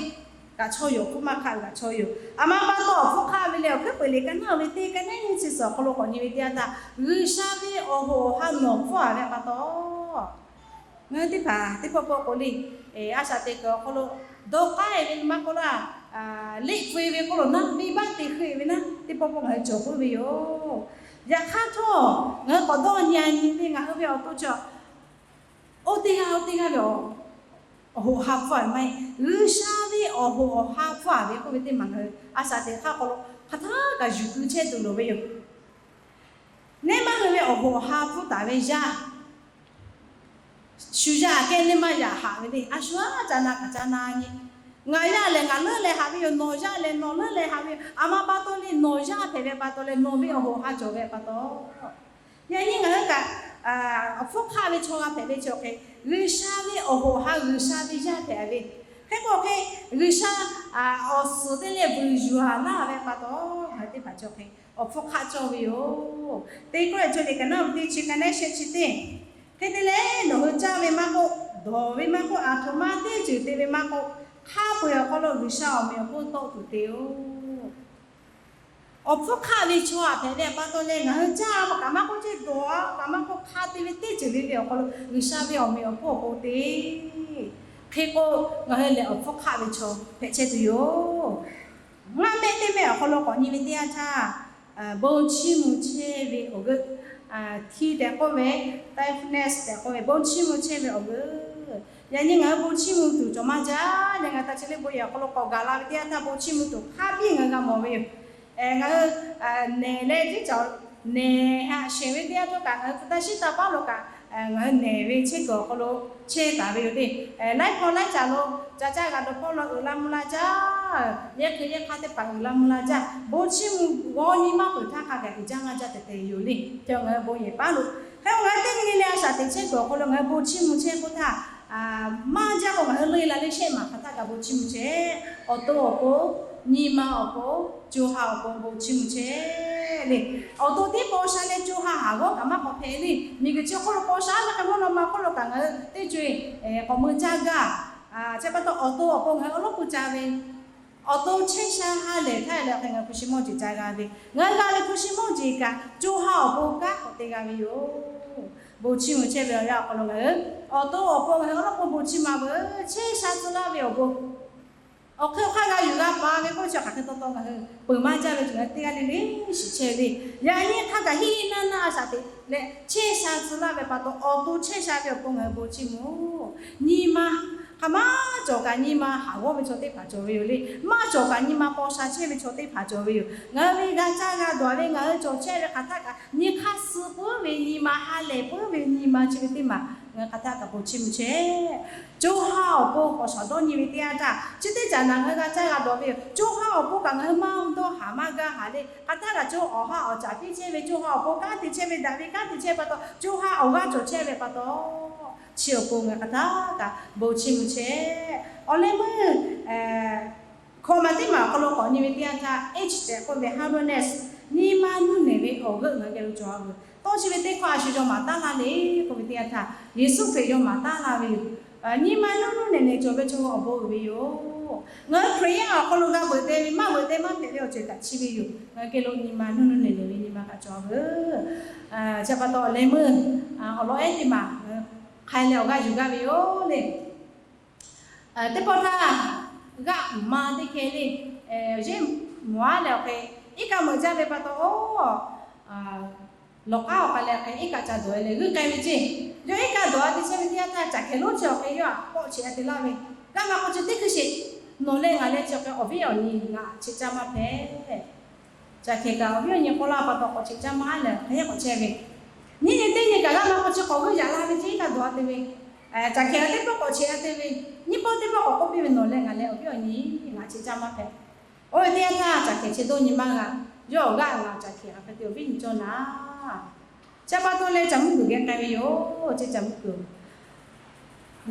kaꞈ chaw yoˬ, awˬ hpfuhˇ maˇ hk'aˆ ve kaꞈ chaw yoˬ. Aˬ ma pa taw awˬ hpfuhˇ hk'aˆ ve lehˬ, awˬ hkuiˉ peuˬ liꞈ ka naˉ ve teˇ, ka naˉ nyiˇ chi suhˍ awˬ hk'aw lo k'awꞈ nyi ve teˇ yanˇ htaˇ, G'uiˬsha ve awˬ hoꞈ awˬ ha nawˬ hpfuhˇ-a ve pa taw, ngaˬ hui teˇ hpaˍ teˇ pawˆ pawˆ k'o le, a shaꞈ teꞈ kuiˬ awˬ hk'aw lo dawˇ k'ai ve maˇ k'oˆ laˇ, liꞈ hpu-e ve k'oˆ lo naˉ, venˇbaˆ te hk'e ve naˉ, teˇ pawˆ pawˆ ngaˬ hui cawˬ puiˉ ve yoˬ. Yaꞈ hk'aˇ htawˇ, ngaˬ hui k'awꞈ dawˇ nyi-a nyi ve ngaˬ hui ve awˬ to chaw oˇ teˇ g'aˇ oˇ teˇ g'aˇ ve awˬ hoꞈ ha hpfuhˇ-a ve maˇ heˆ. G'uiˬsha ve awˬ hoꞈ awˬ ha hpfuhˇ-a ve k'oˆ ve teˇ maˬ ngaˬ hui a shaꞈ teꞈ hk'aˇ hk'aw lo hk'aˬ htaˇ kaꞈ yuˬ keu chehˇ tuˬ loˍ ve yoˬ. Neˇ maˇ hui ve awˬ hoꞈ awˬ ha hpfuhˇ taˍ ve yaˇ, shu yaˇ aꞈ kehˉ neˇ maˇ yaꞈ haꞈ ve le. A shu aˉ ca na kaꞈ ca na nyi. Ngaˬ yaˇ lehˬ ngaˬ leuˉ leh haꞈ ve yoˬ. Nawˬ yaˇ lehˬ nawˬ leuˉ leh haꞈ ve yoˬ. Aˬ ma pa taw le nawˬ yaˇ hpehꞈ ve pa taw leh nawˬ ve awˬ hoꞈ ha cawˬ ve pa taw, yaꞈ nyi ngaˬ hui kaꞈ awˬ hpfuhˇ hk'aˆ ve chaw g'a hpehꞈ ve chi awˬ hk'e, G'uiˬsha ve awˬ hoꞈ ha G'uiˬsha ve yaˇ hpehꞈ ve. Hk'e k'o hk'e, G'uiˬsha awˬ suhˍ teˇ leh vuiˬ yuˬ-a laˇ ve pa taw, ngaˬ hui teˇ hpaˍ chi awˬ hk'e awˬ hpfuhˇ hk'aˆ cawˇ ve yoˬ. Teˇ Kawˇrenˍhtuˆ liꞈ ka naˉ ve teˇ chi, ka naˉ shehˆ chi teˇ, hk'e te leh nawˬ hui caˇ ve maˇ k'oˆ, dawˬ ve maˇ k'oˆ, aˬ htoꞈ ma teˇ ceuˬ te ve maˇ k'oˆ, hk'a peu-eˬ awˬ hk'aw lo G'uiˬsha awˬ meꞈ awˬ hponˇ tawˆ tuˬ te-oˬ. Awˬ hpfuhˇ hk'aˆ ve chaw aꞈ hpehꞈ ve pa taw leh ngaˬ hui caˇ-a kaꞈ maˇ k'oˆ, ceˇ dawˬ-a kaꞈ maˇ k'oˆ, hk'a te ve teˇ ceuˬ le le awˬ hk'aw lo G'uiˬsha ve awˬ meꞈ awˬ hponˇ awˬ pon te. Hk'e k'o, ngaˬ hui lehˬ awˬ hpfuhˇ hk'aˆ ve chaw hpehꞈ chehˇ tuˬ yoˬ. Ngaˇ mehˆ teˇ mehˆ awˬ hk'aw lo k'awꞈ nyi ve teˇ yanˇ htaˇ, bon chiˇ mvuh chehˇ ve awˬ g'euˆ, hti tehꞈ k'oˆ ve, tiredness tehꞈ k'oˆ ve, bon chiˇ mvuh chehˇ ve awˬ g'euˆ. Yaꞈ nyi ngaˬ hui bon chiˇ mvuh tuˬ cawˬ maˇ jaˇ leh ngaˬ hui ta chi le bon yehˬ awˬ hk'aw lo k'awꞈ gaˬ la ve teˇ yanˇ htaˇ bon chiˇ mvuh tuˬ hk'a biˇ ngaˬ hui g'a mawˬ ve yoˬ. Ngaˬ hui nehˬ leh tiˉ ca nehˬ haꞈ shehˍ ve teˇ yanˇ htawˇ kaꞈ ngaˬ hui hpu taˇ shiˉ taˇ paˉ lo kaꞈ ngaˬ hui nehˬ ve chehˇ kuiˬ awˬ hk'aw lo chehˇ taˍ ve yoˬ le. Laiˉ hpawˇ laiˉ caˬ lo ca caˇ g'a dawˬ hpawˇ lo uiˍ la mvuh la jaˇ. Yehˇ hk'e yehˇ hk'aˇ teˇ hpaˍ uiˍ la mvuh la jaˇ. Bon chiˇ mvuh g'aw nyi maˇ peuˬ htaˇ hk'a gaˬ uiˍ jaˇ maˇ jaˇ tehꞈ te yoˬ le. Chi ngaˬ hui bon yehˬ paˉ lo, hk'e ngaˬ hui teˇ nyi le a shaꞈ teꞈ chehˇ kuiˬ awˬ hk'aw lo ngaˬ hui bon chiˇ mvuh chehˇ k'oˆ htaˇ, maˇ jaˇ k'o ngaˬ hui leuˆ la le shehˆ maˬ hk'aˬ htaˇ kaꞈ bon chiˇ mvuh chehˇ. Awˬ to awˬ pon, nyi ma awˬ pon, co ha awˬ pon bon chiˇ mvuh chehˇ le. Awˬ to tiˉ paw sha leh co ha haˍ g'awˇ kaꞈ maˇ k'awꞈ hpehꞈ le. Miˬguiˬ chi hk'oˆ lo paw sha ve hk'e mvuhˇ naw ma hk'oˆ lo kaꞈ ngaˬ hui teˇ co-e k'awꞈ mui caˇ gaˇ Chi pa taw awˬ to awˬ pon ngaˬ hui awˬ lawˉ pui ca ve, awˬ to chehˇ sha ha lehˬ htaˇ leh hk'e ngaˬ hui hpu shi mawˇ jeˬ ca g'a ve, ngaˬ hui g'a ve hpu shi mawˇ jeˬ kaꞈ co ha awˬ pon kanˉ k'awꞈ te g'a ve yoˬ. Bon chiˇ mvuh chehˇ ve awˬ yanˇ awˬ hk'aw lo ngaˬ hui awˬ to awˬ pon ngaˬ hui awˬ lawˉ pui bon chiˇ ma veuˬ chehˇ sha tcuh laˇ ve awˬ bon awˬ hk'e awˬ hk'aˇ g'a yuˬ g'a paˍ ve k'oˆ ve chi hk'aˬ hk'e taw taw ngaˬ hui peuˬ maˇ jaˇ ve tuˬ ngaˬ hui teˇ g'aˇ le le shiˍ chehˇ ve. Yaꞈ nyi hk'a gaˬ hiˉ naˇ naˇ a shaꞈ teꞈ leh chehˇ sha tcuh laˇ ve pa taw awˬ to chehˇ sha ve awˬ pon ngaˬ hui bon chiˇ mvuh. Nyi ma hk'aˬ maˇ cawˬ kaꞈ nyi ma haˍ g'awˇ ve chaw teˇ hpaˍ cawˬ ve yoˬ le. Maˇ cawˬ kaꞈ nyi ma paw sha chehˇ ve chaw teˇ hpaˍ cawˬ ve yoˬ. Ngaˬ hui ve g'a caˇ g'a dawˬ ve ngaˬ hui cawˬ chehˇ ve hk'aˬ htaˇ kaꞈ nyi hk'aˇ suh puiˉ ve nyi ma ha lehˬ puiˉ ve nyi ma chi ve teˇ maˬ ngaˬ hui hk'aˬ htaˇ kaꞈ bon chiˇ mvuh chehˇ. Co ha awˬ pon k'awꞈ shaˍ dawˇ nyi ve teˇ yanˇ htaˇ chi teˇ caꞈ naꞈ ngaˬ hui g'a caˇ g'a dawˬ ve yoˬ. Co ha awˬ pon kaꞈ ngaˬ hui maˇ dawˇ haˍ maˇ gaˇ haˍ le. Hk'aˬ htaˇ kaꞈ co awˬ ha awˬ caˍ piˇ chehˇ ve, co ha awˬ pon kanˉ te chehˇ ve, daꞈ ve kanˉ te chehˇ ve pa taw co ha awˬ g'aˇ cawˬ chehˇ ve pa taw chi awˬ pon ngaˬ hui hk'aˬ htaˇ kaꞈ bon chiˇ mvuh chehˇ. Awˬ leh meuˇ hkawꞈ maˬ teˇ maˬ awˬ hk'aw lo k'awꞈ nyi ve teˇ yanˇ htaˇ H tehꞈ k'oˆ ve hardness, nyi ma nuˇ nehˬ ve awˬ g'euˆ ngaˬ hui geh lo cawˬ a veuˬ. Tawˇ chi ve teˇ hkawˇ a shu yaw maˍ taˉ laˇ le k'oˆ ve teˇ yanˇ htaˇ Yeˍsuˆ Hkriꞈ yaw maˍ taˉ laˇ ve yoˬ. Nyi ma nuˇ nuˇ nehˬ nehˬ cawˬ ve chaw awˬ bon uiˍ ve yoˬ. Ngaˬ hui Hkriꞈ yaˇ awˬ hk'aw lo g'a veuꞈ te ve maˇ veuꞈ te maˇ hpehꞈ ve awˬ ceuˬ kaꞈ chi ve yoˬ. Ngaˬ hui geh lo nyi ma nuˇ nuˇ nehˬ nehˬ ve nyi ma kaꞈ cawˬ a veuˬ. Chi pa taw awˬ leh meuˇ awˬ lawn ehˉ teˇ maˬ hk'ai leh awˬ g'aˇ yuˬ gaˇ ve yoˬ le. Teˇ pawˆ htaˇ g'aˆ ma teˇ hkeh le, yehˇ mawˬ aˉ leh awˬ hk'e iˉ kaˆ meuꞈ jaˇ ve pa taw, oˇ lawˬ k'aˉ awˬ k'ai leh hk'e iˉ kaˆ ca dawˬ leh g'uiˇ k'ai ve ceˇ. Yawˇ iˉ kaˆ dawˬ a te chehˇ ve teˇ yanˇ htaˇ caˬ hkehˬ lonˉ chi awˬ hk'e yawˇ htaꞈ k'awꞈ cheꞈ a te laˇ ve, g'aˇ ma k'o chi teˇ hkui sheˍ, nawˬ leh ngaˬ leh chi awˬ hk'e awˬ viˉ awˬ nyi ngaˬ cheꞈ caˇ maˇ hpehꞈ. Caˬ hkehˬ kaꞈ awˬ viˉ awˬ nyi k'oˆ laˇ pa taw k'awꞈ cheꞈ caˇ maˇ leh hk'e k'awꞈ chehˇ ve, nyiˇ nyi teˇ nyi kaꞈ g'aˇ ma k'o chi k'awꞈ g'uiˇ yaꞈ la ve ceˇ, iˉ kaˆ dawˬ a te ve, caˬ hkehˬ teˇ pawˆ k'awꞈ cheꞈ a te ve, nyiˇ pawˆ teˇ pawˆ k'awꞈ k'oˆ piˇ ve, nawˬ leh ngaˬ leh awˬ viˉ awˬ nyi ngaˬ cheꞈ caˇ maˇ hpehꞈ. Oˇ ve teˇ yanˇ htaˇ caˬ hkehˬ chi dawˇ nyi maˇ g'a. Yawˇ awˬ g'aˇ ngaˬ caˬ hkehˬ hk'aˬ hk'e te awˬ viˉ nyi cawˇ naˍ. Chi pa taw leh caˬ mvuhˇ kuiˬ geh k'ai ve yoˬ. Chi caˬ mvuhˇ kuiˬ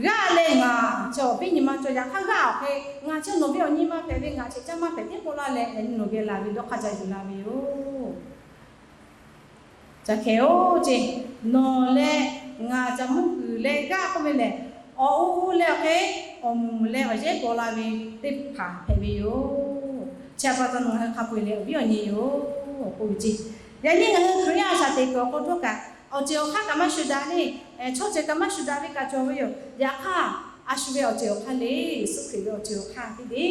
g'aˇ leh ngaˬ chi awˬ viˉ nyi maˇ cawˇ. Yaꞈ hk'aˇ g'aˇ awˬ hk'e ngaˬ chi nawˬ viˉ awˬ nyi maˇ hpehꞈ ve, ngaˬ cheꞈ caˇ maˇ hpehꞈ tiˉ k'oˆ laˇ leh, nawˬ geh laˬ ve dawˇ hk'aˇ ca yuˬ la ve yoˬ. Caˬ hkehˬ-oˬ ceˇ, nawˬ leh ngaˬ caˬ mvuhˇ kuiˬ leh g'aˇ k'oˆ ve lehˬ, awˬ u u leh awˬ hk'e awˬ moˍ leh awˬ yehˉ paw la ve teˇ hpaˍ hpehꞈ ve yoˬ. Chi pa taw nawˬ ngaˬ hui hk'a peu-eˬ leh awˬ viˉ awˬ nyi yoˬ k'oˆ ve ceˇ. Yaꞈ nyi ngaˬ hui Hkriꞈ yaˇ a shaꞈ teꞈ kuiˬ awˬ hk'aw htawˇ kaꞈ awˬ ceuˬ awˬ hk'aˇ kaꞈ maˇ shu daꞈ le, chaw ceuˬ kaꞈ maˇ shu daꞈ ve kaꞈ cawˬ ve yoˬ. Yaꞈ hk'aˇ a shu ve awˬ ceuˬ awˬ hk'aˇ le, Yeˍsuˆ Hkriꞈ ve awˬ ceuˬ awˬ hk'aˇ teˇ geh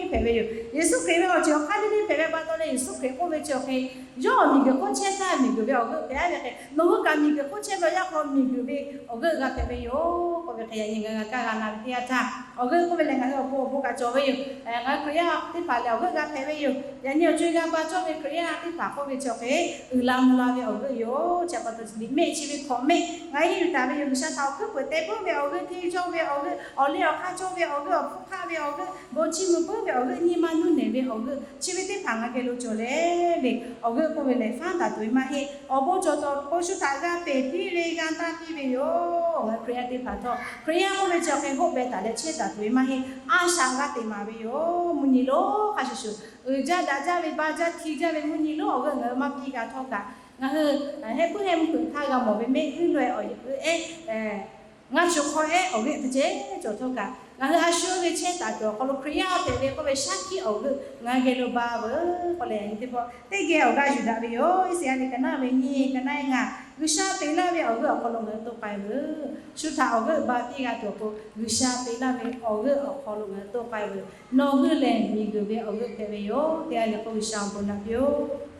hpehꞈ ve yoˬ. Yeˍsuˆ Hkriꞈ ve awˬ ceuˬ awˬ hk'aˇ teˇ geh hpehꞈ ve pa taw leh Yeˍsuˆ Hkriꞈ k'oˆ ve chi awˬ hk'e, yawˇ miˬguiˬ hk'oˆ chehˇ htaˇ miˬguiˬ ve awˬ g'euˆ hpehꞈ a ve hk'e, nawˬ hui kaꞈ miˬguiˬ hk'oˆ chehˇ ve awˬ yanˇ hk'aw miˬguiˬ ve awˬ g'euˆ g'a hpehꞈ ve yoˬ k'oˆ ve hk'e, yaꞈ nyi ngaˬ hui g'a kaˇ g'a na ve teˇ yanˇ htaˇ, awˬ g'euˆ k'oˆ ve lehˬ ngaˬ hui awˬ pon awˬ bon kaꞈ cawˬ ve yoˬ. Ngaˬ hui Hkriꞈ yaˇ teˇ hpaˍ lehˬ awˬ g'euˆ g'a hpehꞈ ve yoˬ. Yaꞈ nyi awˬ co-e g'a ba cawˇ ve Hkriꞈ yaˇ teˇ hpaˍ k'oˆ ve chi awˬ hk'e uiˍ la mvuh la ve awˬ g'euˆ yoˬ. Chi pa taw liꞈ mehˆ chi ve hkawꞈ mehˆ ngaˬ hui yuˬ taˍ ve yoˬ. G'uiˬsha htaꞈ awˬ hkuiˉ peuˬ te puiˉ ve awˬ g'euˆ, hteˇ cawˇ ve awˬ g'euˆ, awˬ liˇ awˬ hk'aˇ cawˇ ve awˬ g'euˆ, awˬ hpfuhˇ hk'aˆ ve awˬ g'euˆ, bon chiˇ mvuh puiˉ ve awˬ g'euˆ, nyi ma nuˇ nehˬ ve awˬ g'euˆ, chi ve teˇ hpaˍ ngaˬ geh lo cawˬ leh le. Awˬ g'euˆ k'oˆ ve lehˬ faˉ taˍ tuˬ ve maˇ heˆ. Awˬ bon cawˬ taw k'o shu htaꞈ g'a peˬ piˇ ve g'a taˇ piˇ ve yoˬ. Ngaˬ hui Hkriꞈ yaˇ teˇ hpaˍ htawˇ Hkriꞈ yaˇ k'oˆ ve chi awˬ hk'e hoˆ beh taˍ leh chehˇ taˍ tuˬ ve maˇ heˆ. A shaꞈ g'a teꞈ maˍ ve yoˬ. Mvuhˇ nyi lonˉ hk'a shuˍ shuˍ uiˍ jaˇ daꞈ jaˇ ve ba jaˇ hti jaˇ ve mvuhˇ nyi lonˉ awˬ g'euˆ ngaˬ hui maˇ piˇ g'a htawˇ kaꞈ, ngaˬ hui heh puiˉ heh mvuhˇ hpeuꞈ htaˇ g'a mawˬ ve mehˆ g'uiˇ lo-e awˬ g'euˆ ehˉ, ngaˇ shu hk'aw ehˉ awˬ g'euˆ teˇ cehˬ cawˬ htawˇ kaꞈ, ngaˬ hui a shu ve chehˇ taˍ tuˬ awˬ hk'aw lo Hkriꞈ yaˇ hpehꞈ ve k'oˆ ve shaˉ hkiˆ awˬ g'euˆ ngaˬ hui geh lo ba veuˬ k'oˆ leh, yaꞈ nyi teˇ pawˆ teˇ geh awˬ g'aˇ yuˬ daꞈ ve yoˬ. Iˉsaˍyaˆ liꞈ ka naˉ ve nyiˇ ka naˉ ngaˬ, G'uiˬsha te laˇ ve awˬ g'euˆ awˬ hk'aw lo ngaˬ hui toˆ k'ai veuˬ. Shu htaꞈ awˬ g'euˆ ba piˇ g'a tuˬ awˬ pon G'uiˬsha te laˇ ve awˬ g'euˆ awˬ hk'aw lo ngaˬ hui toˆ k'ai veuˬ. Nawˬ hui lehˬ miˬguiˬ ve awˬ g'euˆ hpehꞈ ve yoˬ. Teˇ g'aˇ le k'o G'uiˬsha awˬ bon naꞈ piˇ-oˆ.